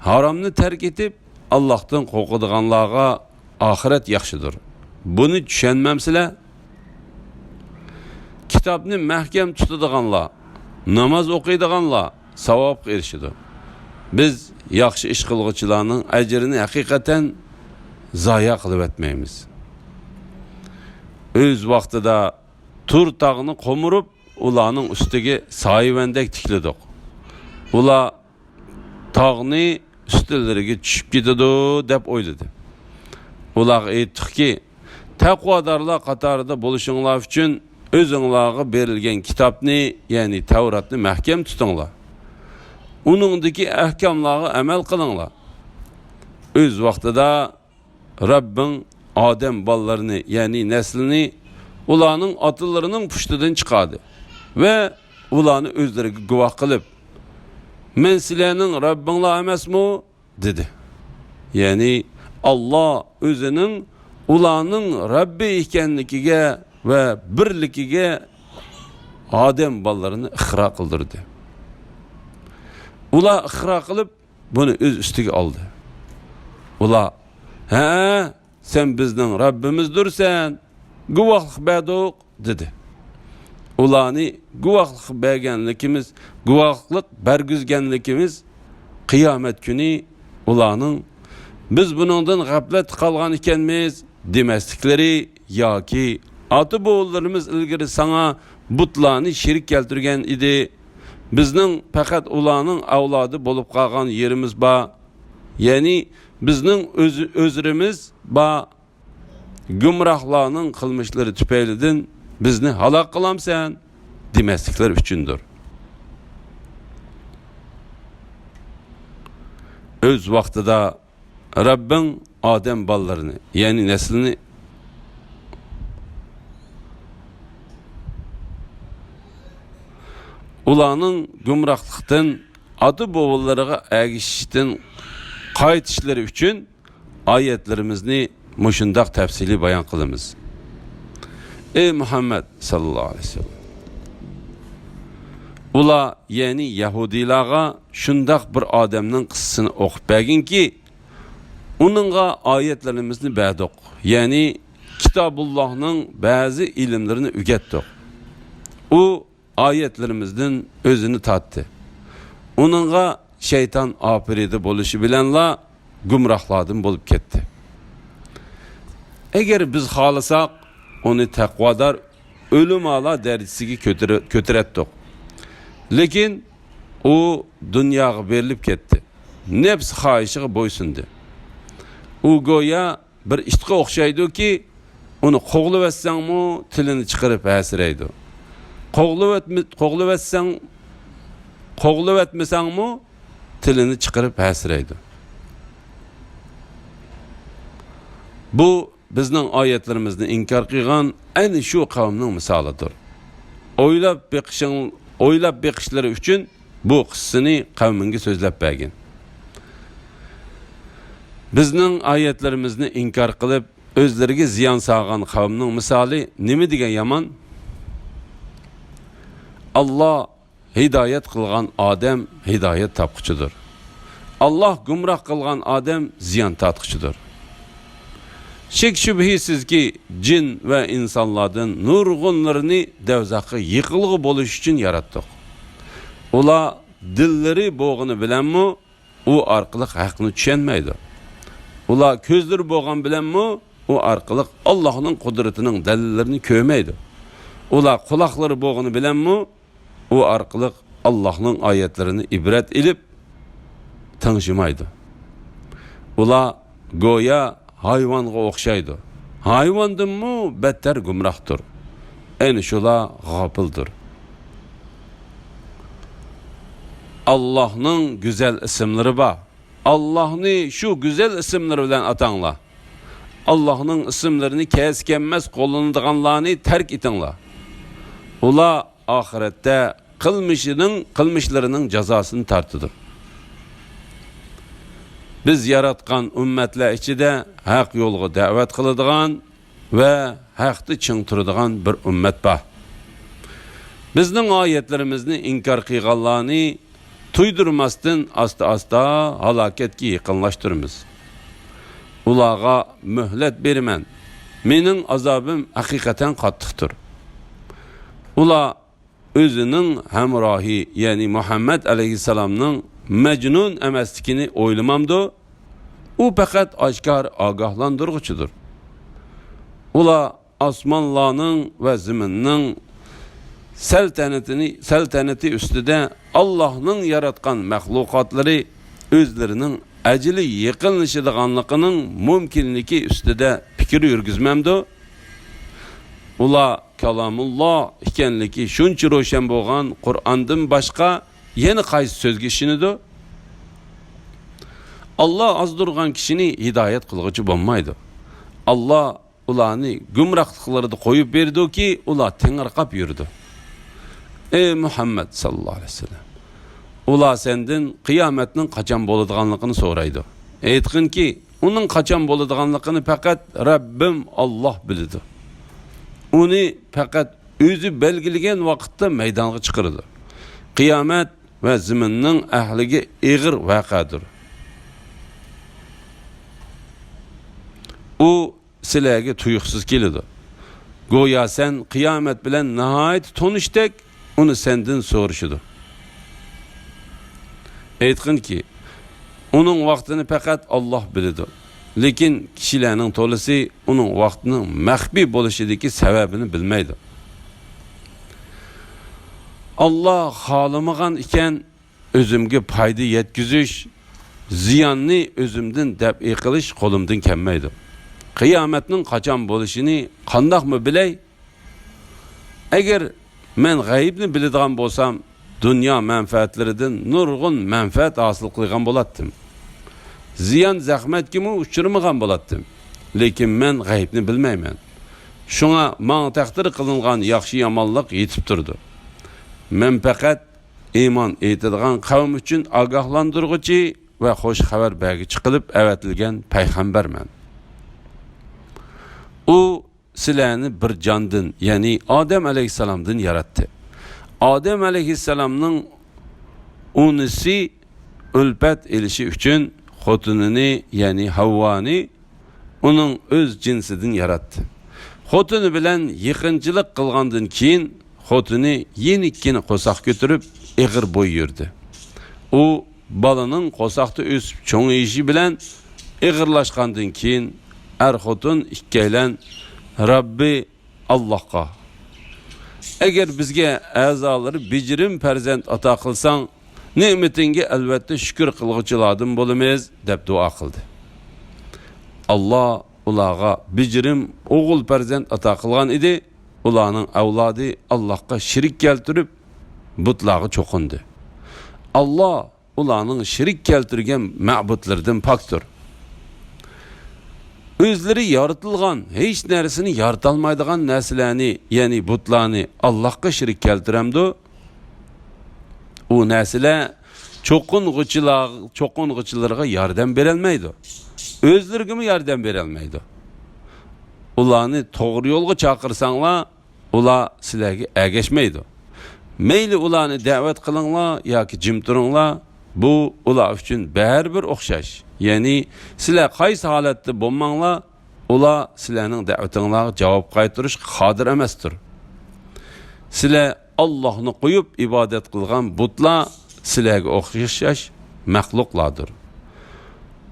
ھارامنى تەرك ئېتىپ، ئاللاھتىن قورقىدىغانلارغا ئاخىرەت ياخشىدۇر. بۇنى چۈشەنمەمسىلەر؟ كىتابنى مەھكەم تۇتىدىغانلار، ناماز ئوقۇيدىغانلار ساۋابقا ئېرىشىدۇ. بىز ياخشى ئىش قىلغۇچىلارنىڭ ئەجرىنى ھەقىقەتەن زايە قىلىۋەتمەيمىز. ئۆز ۋاقتىدا تۇر تاغنى قومۇرۇپ، ئۇلارنىڭ ئۈستىگە سايىۋەندەك تىكلىدۇق. ئۇلار تاغنى ئۈستىلىرىگە چۈشۈپ كېتىدۇ، دەپ ئويلىدى. ئۇلارغا ئېيتتۇقكى، تەقۋادارلار قاتارىدا بولۇشۇڭلار ئۈچۈن ئۆزۈڭلارغا بېرىلگەن كىتابنى، يەنى تەۋراتنى مەھكەم تۇتۇڭلار. ئۇنىڭدىكى ئەھكاملارغا ئەمەل قىلىڭلار. ئۆز ۋاقتىدا رەببىڭ ئادەم بالىلىرىنى، يەنى نەسلىنى ئۇلارنىڭ ئاتىلىرىنىڭ پۇشتىدىن چىقاردى ۋە ئۇلارنى ئۆزلىرىگە گۇۋاھ قىلىپ، «مەن سىلەرنىڭ رەببىڭلار ئەمەسمۇ؟» دېدى. يەنى ئاللا ئۆزىنىڭ ئۇلارنىڭ رەببى ئىكەنلىكىگە ۋە بىرلىكىگە ئادەم بالىلىرىنى ئىقرار قىلدۇردى. ئۇلار ئىقرار قىلىپ، بۇنى ئۆز ئۈستىگە ئالدى. ئۇلار، «ھە، سەن بىزنىڭ رەببىمىزدۇرسەن، گۇۋاھلىق بەردۇق» دېدى. ئۇلارنى گۇۋاھلىق بەرگەنلىكىمىز، گۇۋاھلىق بەرگۈزگەنلىكىمىز قىيامەت كۈنى ئۇلارنىڭ، «بىز بۇنىڭدىن غەپلەتتە قالغان ئىكەنمىز» دېمەسلىكلىرى ياكى «ئاتا-بوۋىلىرىمىز ئىلگىرى ساڭا بۇتلارنى شېرىك كەلتۈرگەن ئىدى. بىزنىڭ پەقەت ئۇلارنىڭ ئەۋلادى بولۇپ قالغان يېرىمىز بار. يەنى بىزنىڭ ئۆز-، ئۆزرىمىز بار. گۇمراھلارنىڭ قىلمىشلىرى تۈپەيلىدىن بىزنى ھالاك قىلامسەن؟» دېمەسلىكلىرى ئۈچۈندۇر. ئۆز ۋاقتىدا رەببىڭ ئادەم بالىلىرىنى، يەنى نەسلىنى ئۇلارنىڭ گۇمراھلىقتىن، ئاتا-بوۋىلىرىغا ئەگىشىشتىن قايتىشلىرى ئۈچۈن ئايەتلىرىمىزنى مۇشۇنداق تەپسىلىي بايان قىلىمىز. ئەي مۇھەممەد ساللاللاھۇ ئەلەيھى ۋەسەللەم، ئۇلار، يەنى يەھۇدىيلارغا شۇنداق بىر ئادەمنىڭ قىسسىسىنى ئوقۇپ بەرگىنكى، ئۇنىڭغا ئايەتلىرىمىزنى بەردۇق، يەنى كىتابۇللاھنىڭ بەزى ئىلىملىرىنى ئۆگەتتۇق. ئۇ ئايەتلىرىمىزدىن ئۆزىنى تارتتى. ئۇنىڭغا شەيتان ئاپىرىدە بولۇشى بىلەنلا گۇمراھلاردىن بولۇپ كەتتى. ئەگەر بىز خالىساق، ئۇنى تەقۋادار ئۆلىمالار دەرىجىسىگە كۆتۈرە-، كۆتۈرەتتۇق. لېكىن ئۇ دۇنياغا بېرىلىپ كەتتى. نەپس خاھىشىغا بويسۇندى. ئۇ گويا بىر ئىتقا ئوخشايدۇكى، ئۇنى قوغلىۋەتسەڭمۇ تىلىنى چىقىرىپ ھەسىرەيدۇ. قوغلىۋەتمە-، قوغلىۋەتسەڭ، قوغلىۋەتمىسەڭمۇ تىلىنى چىقىرىپ ھەسىرەيدۇ. بۇ بىزنىڭ ئايەتلىرىمىزنى ئىنكار قىلغان ئەنە شۇ قەۋمنىڭ مىسالىدۇر. ئويلاپ بېقىشىڭ-، ئويلاپ بېقىشلىرى ئۈچۈن بۇ قىسسىنى قەۋمىڭگە سۆزلەپ بەرگىن. بىزنىڭ ئايەتلىرىمىزنى ئىنكار قىلىپ، ئۆزلىرىگە زىيان سالغان قەۋمنىڭ مىسالى نېمە دېگەن يامان؟ ئاللا ھىدايەت قىلغان ئادەم ھىدايەت تاپقۇچىدۇر. ئاللا گۇمراھ قىلغان ئادەم زىيان تارتقۇچىدۇر. شەك-شۈبھىسىزكى، جىن ۋە ئىنسانلاردىن نۇرغۇنلىرىنى دەۋزەخكە يېقىلغۇ بولۇش ئۈچۈن ياراتتۇق. ئۇلار دىللىرى بولغىنى بىلەنمۇ ئۇ ئارقىلىق ھەقنى چۈشەنمەيدۇ. ئۇلار كۆزلىرى بولغان بىلەنمۇ ئۇ ئارقىلىق ئاللاھنىڭ قۇدرىتىنىڭ دەلىللىرىنى كۆرمەيدۇ. ئۇلار قۇلاقلىرى بولغىنى بىلەنمۇ ئۇ ئارقىلىق ئاللاھنىڭ ئايەتلىرىنى ئىبرەت ئېلىپ تىڭشىمايدۇ. ئۇلار گويا ھايۋانغا ئوخشايدۇ. ھايۋاندىنمۇ بەتتەر گۇمراھتۇر. ئەنە شۇلار غاپىلدۇر. ئاللاھنىڭ گۈزەل ئىسىملىرى بار. ئاللاھنى شۇ گۈزەل ئىسىملىرى بىلەن ئاتاڭلار. ئاللاھنىڭ ئىسىملىرىنى كەس-كەممەس قوللىنىدىغانلارنى تەرك ئېتىڭلار. ئۇلار ئاخىرەتتە قىلمىشىنىڭ، قىلمىشلىرىنىڭ جازاسىنى تارتىدۇ. بىز ياراتقان ئۈممەتلەر ئىچىدە ھەق يولغا دەۋەت قىلىدىغان ۋە ھەقتە چىڭ تۇرىدىغان بىر ئۈممەت بار. بىزنىڭ ئايەتلىرىمىزنى ئىنكار قىلغانلارنى تۇيدۇرماستىن ئاستا-ئاستا ھالاكەتكە يېقىنلاشتۇرىمىز. ئۇلارغا مۆھلەت بېرىمەن. مېنىڭ ئازابىم ھەقىقەتەن قاتتىقتۇر. ئۇلار ئۆزىنىڭ ھەمراھى، يەنى مۇھەممەد ئەلەيھىسسالامنىڭ مەجنۇن ئەمەسلىكىنى ئويلىمامدۇ؟ ئۇ پەقەت ئاشكارا ئاگاھلاندۇرغۇچىدۇر. ئۇلار ئاسمانلارنىڭ ۋە زېمىننىڭ سەلتەنىتىنى، سەلتەنىتى ئۈستىدە ئاللاھنىڭ ياراتقان مەخلۇقاتلىرى ئۆزلىرىنىڭ ئەجىلى يېقىنلىشىدىغانلىقىنىڭ مۇمكىنلىكى ئۈستىدە پىكىر يۈرگۈزمەمدۇ؟ ئۇلار كالامۇللا ئىكەنلىكى شۇنچە روشەن بولغان قۇرئاندىن باشقا يەنە قايسى سۆزگە ئىشىنىدۇ؟ ئاللا ئازدۇرغان كىشىنى ھىدايەت قىلغۇچى بولمايدۇ. ئاللا ئۇلارنى گۇمراھلىقلىرىدا قويۇپ بېرىدۇكى، ئۇلار تېڭىرقاپ يۈرىدۇ. ئەي مۇھەممەد ساللاللاھۇ ئەلەيھى ۋەسەللەم، ئۇلار سەندىن قىيامەتنىڭ قاچان بولىدىغانلىقىنى سورايدۇ. ئېيتقىنكى، ئۇنىڭ قاچان بولىدىغانلىقىنى پەقەت رەببىم ئاللا بىلىدۇ. ئۇنى پەقەت ئۆزى بەلگىلىگەن ۋاقىتتا مەيدانغا چىقىرىدۇ. قىيامەت ۋە زېمىننىڭ ئەھلىگە ئېغىر ۋەقەدۇر. ئۇ سىلەرگە تۇيۇقسىز كېلىدۇ. گويا سەن قىيامەت بىلەن ناھايىتى تونۇشتەك ئۇنى سەندىن سورىشىدۇ. ئېيتقىنكى، ئۇنىڭ ۋاقتىنى پەقەت ئاللا بىلىدۇ. لېكىن كىشىلەرنىڭ تولىسى ئۇنىڭ ۋاقتىنىڭ مەخپىي بولۇشىدىكى سەۋەبىنى بىلمەيدۇ. ئاللا خالىمىغان ئىكەن، ئۆزۈمگە پايدا يەتكۈزۈش، زىياننى ئۆزۈمدىن دەپئى قىلىش قولۇمدىن كەلمەيدۇ. قىيامەتنىڭ قاچان بولۇشىنى قانداقمۇ بىلەي؟ ئەگەر مەن غەيىبنى بىلىدىغان بولسام، دۇنيا مەنپەئەتلىرىدىن نۇرغۇن مەنپەئەت ھاسىل قىلغان بولاتتىم. زىيان زەخمەتكىمۇ ئۇچرىمىغان بولاتتىم. لېكىن مەن غەيىبنى بىلمەيمەن. شۇڭا ماڭا تەقدىر قىلىنغان ياخشى-يامانلىق يېتىپ تۇرىدۇ. مەن پەقەت ئىمان ئېيتىدىغان قەۋم ئۈچۈن ئاگاھلاندۇرغۇچى ۋە خۇش خەۋەر بەرگۈچى قىلىپ ئەۋەتىلگەن پەيغەمبەرمەن. ئۇ سىلەرنى بىر جاندىن، يەنى ئادەم ئەلەيھىسسالامدىن ياراتتى. ئادەم ئەلەيھىسسالامنىڭ ئانىسى ئۈلپەت ئېلىشى ئۈچۈن خوتۇنىنى، يەنى ھەۋۋانى ئۇنىڭ ئۆز جىنسىدىن ياراتتى. خوتۇنى بىلەن يېقىنچىلىق قىلغاندىن كېيىن، خوتۇنى يېنىككىنە قورساق كۆتۈرۈپ، ئېغىر بوي يۈردى. ئۇ بالىنىڭ قورساقتا ئۆسۈپ چوڭىيىشى بىلەن ئېغىرلاشقاندىن كېيىن، ئەر-خوتۇن ئىككىيلەن رەببى ئاللاھقا، ئەگەر بىزگە ئەزالىرى بېجىرىم پەرزەنت ئاتا قىلساڭ، نېمىتىڭگە ئەلۋەتتە شۈكۈر قىلغۇچىلاردىن بولىمىز، دەپ دۇئا قىلدى. ئاللا ئۇلارغا بېجىرىم ئوغۇل پەرزەنت ئاتا قىلغان ئىدى، ئۇلارنىڭ ئەۋلادى ئاللاھقا شېرىك كەلتۈرۈپ، بۇتلارغا چوقۇندى. ئاللا ئۇلارنىڭ شېرىك كەلتۈرگەن مەبۇدلىرىدىن پاكتۇر. ئۆزلىرى يارىتىلغان، ھېچ نەرسىنى يارىتالمايدىغان نەرسىلەرنى، يەنى بۇتلارنى ئاللاھقا شېرىك كەلتۈرەمدۇ؟ ئۇ نەرسىلەر چوقۇنغۇچىلار، چوقۇنغۇچىلىرىغا ياردەم بېرەلمەيدۇ. ئۆزلىرىگىمۇ ياردەم بېرەلمەيدۇ. ئۇلارنى توغرا يولغا چاقىرساڭلار، ئۇلار سىلەرگە ئەگەشمەيدۇ. مەيلى ئۇلارنى دەۋەت قىلىڭلار ياكى جىم تۇرۇڭلار، بۇ ئۇلار ئۈچۈن بەرىبىر ئوخشاش. يەنى سىلەر قايسى ھالەتتە بولماڭلار، ئۇلار سىلەرنىڭ دەۋىتىڭلارغا جاۋاب قايتۇرۇشقا قادىر ئەمەستۇر. سىلەر ئاللاھنى قويۇپ ئىبادەت قىلغان بۇتلار سىلەرگە ئوخشاش مەخلۇقلاردۇر.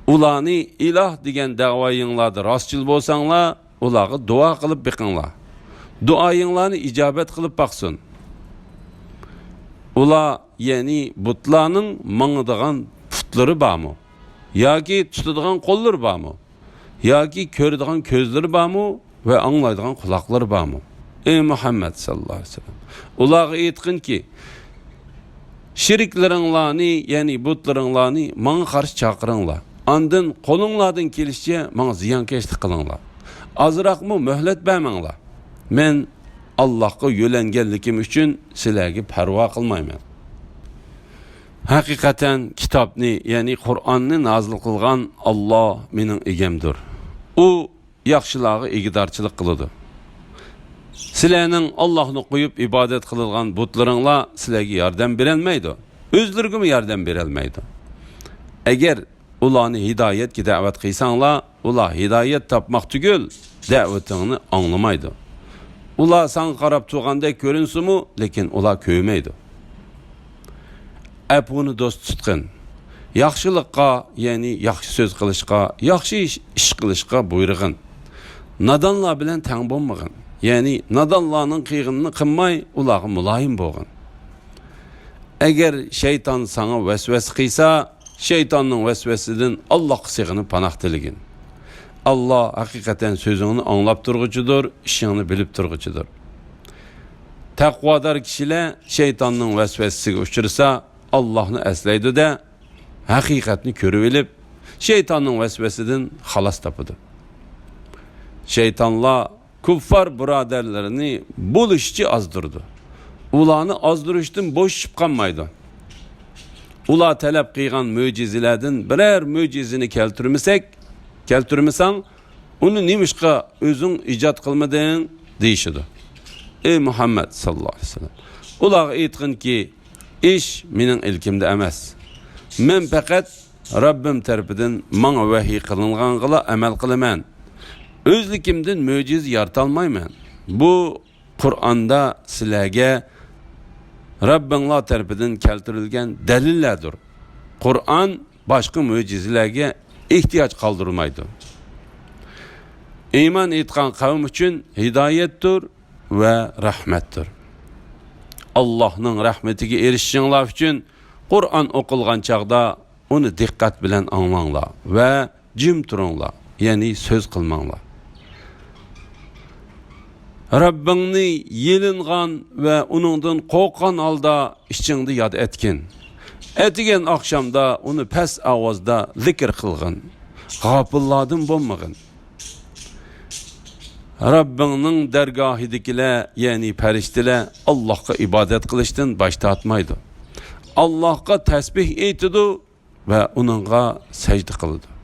ئۇلارنى ئىلاھ دېگەن دەۋايىڭلاردا راستچىل بولساڭلار، ئۇلارغا دۇئا قىلىپ بېقىڭلار. دۇئايىڭلارنى ئىجابەت قىلىپ باقسۇن. ئۇلار، يەنى بۇتلارنىڭ ماڭىدىغان پۇتلىرى بارمۇ؟ ياكى تۇتىدىغان قوللىرى بارمۇ؟ ياكى كۆرىدىغان كۆزلىرى بارمۇ ۋە ئاڭلايدىغان قۇلاقلىرى بارمۇ؟ ئەي مۇھەممەد ساللاللاھۇ ئەلەيھى ۋەسەللەم، ئۇلارغا ئېيتقىنكى، شېرىكلىرىڭلارنى، يەنى بۇتلىرىڭلارنى ماڭا قارشى چاقىرىڭلار. ئاندىن قولۇڭلاردىن كېلىشىچە ماڭا زىيانكەشلىك قىلىڭلار. ئازراقمۇ مۆھلەت بەرمەڭلار. مەن ئاللاھقا يۆلەنگەنلىكىم ئۈچۈن سىلەرگە پەرۋا قىلمايمەن. ھەقىقەتەن كىتابنى، يەنى قۇرئاننى نازىل قىلغان ئاللاھ مېنىڭ ئىگەمدۇر. ئۇ ياخشىلارغا ئىگىدارچىلىق قىلىدۇ. سىلەرنىڭ ئاللاھنى قويۇپ ئىبادەت قىلىدىغان بۇتلىرىڭلار سىلەرگە ياردەم بېرەلمەيدۇ. ئۆزلىرىگىمۇ ياردەم بېرەلمەيدۇ. ئەگەر ئۇلارنى ھىدايەتكە دەۋەت قىلساڭلار، ئۇلار ھىدايەت تاپماق تۈگۈل، دەۋىتىڭنى ئاڭلىمايدۇ. ئۇلار ساڭا قاراپ تۇرغاندەك كۆرۈنسىمۇ، لېكىن ئۇلار كۆرمەيدۇ. ئەپۇنى دوست تۇتقىن. ياخشىلىققا، يەنى ياخشى سۆز قىلىشقا، ياخشى ئىش، ئىش قىلىشقا بۇيرۇغىن. نادانلار بىلەن تەڭ بولمىغىن. يەنى نادانلارنىڭ قىلغىنىنى قىلماي، ئۇلارغا مۇلايىم بولغىن. ئەگەر شەيتان ساڭا ۋەسۋەسە قىلسا، شەيتاننىڭ ۋەسۋەسىسىدىن ئاللاھقا سېغىنىپ پاناھ تىلىگىن. ئاللاھ ھەقىقەتەن سۆزۈڭنى ئاڭلاپ تۇرغۇچىدۇر، ئىشىڭنى بىلىپ تۇرغۇچىدۇر. تەقۋادار كىشىلەر شەيتاننىڭ ۋەسۋەسىسىگە ئۇچرىسا، ئاللاھنى ئەسلەيدۇ-دە، ھەقىقەتنى كۆرۈۋېلىپ، شەيتاننىڭ ۋەسۋەسىدىن خالاس تاپىدۇ. شەيتانلار كۇففار بۇرادەرلىرىنى بولۇشىچە ئازدۇرىدۇ. ئۇلارنى ئازدۇرۇشتىن بوشىشىپ قالمايدۇ. ئۇلار تەلەپ قىلغان مۆجىزىلەردىن بىرەر مۆجىزىنى كەلتۈرمىسەك، كەلتۈرمىسەڭ، ئۇنى نېمىشقا ئۆزۈڭ ئىجاد قىلمىدىڭ؟ دېيىشىدۇ. ئەي مۇھەممەد ساللاللاھۇ ئەلەيھى ۋەسەللەم، ئۇلارغا ئېيتقىنكى، ئىش مېنىڭ ئىلكىمدە ئەمەس. مەن پەقەت رەببىم تەرىپىدىن ماڭا ۋەھىي قىلىنغانغىلا ئەمەل قىلىمەن. ئۆزلۈكۈمدىن مۆجىزە يارىتالمايمەن. بۇ قۇرئاندا سىلەرگە رەببىڭلار تەرىپىدىن كەلتۈرۈلگەن دەلىللەردۇر. قۇرئان باشقا مۆجىزىلەرگە ئېھتىياج قالدۇرمايدۇ. ئىمان ئېيتقان قەۋم ئۈچۈن ھىدايەتتۇر ۋە رەھمەتتۇر. ئاللاھنىڭ رەھمىتىگە ئېرىشىشىڭلار ئۈچۈن قۇرئان ئوقۇلغان چاغدا ئۇنى دىققەت بىلەن ئاڭلاڭلار ۋە جىم تۇرۇڭلار، يەنى سۆز قىلماڭلار. رەببىڭنى يېلىنغان ۋە ئۇنىڭدىن قورققان ھالدا ئىچىڭدە ياد ئەتكىن. ئەتىگەن ئاخشامدا ئۇنى پەس ئاۋازدا زىكىر قىلغىن. غاپىللاردىن بولمىغىن. رەببىڭنىڭ دەرگاھىدىكىلەر، يەنى پەرىشتىلەر ئاللاھقا ئىبادەت قىلىشتىن باش تارتمايدۇ. ئاللاھقا تەسبىھ ئېيتىدۇ ۋە ئۇنىڭغا سەجدە قىلىدۇ.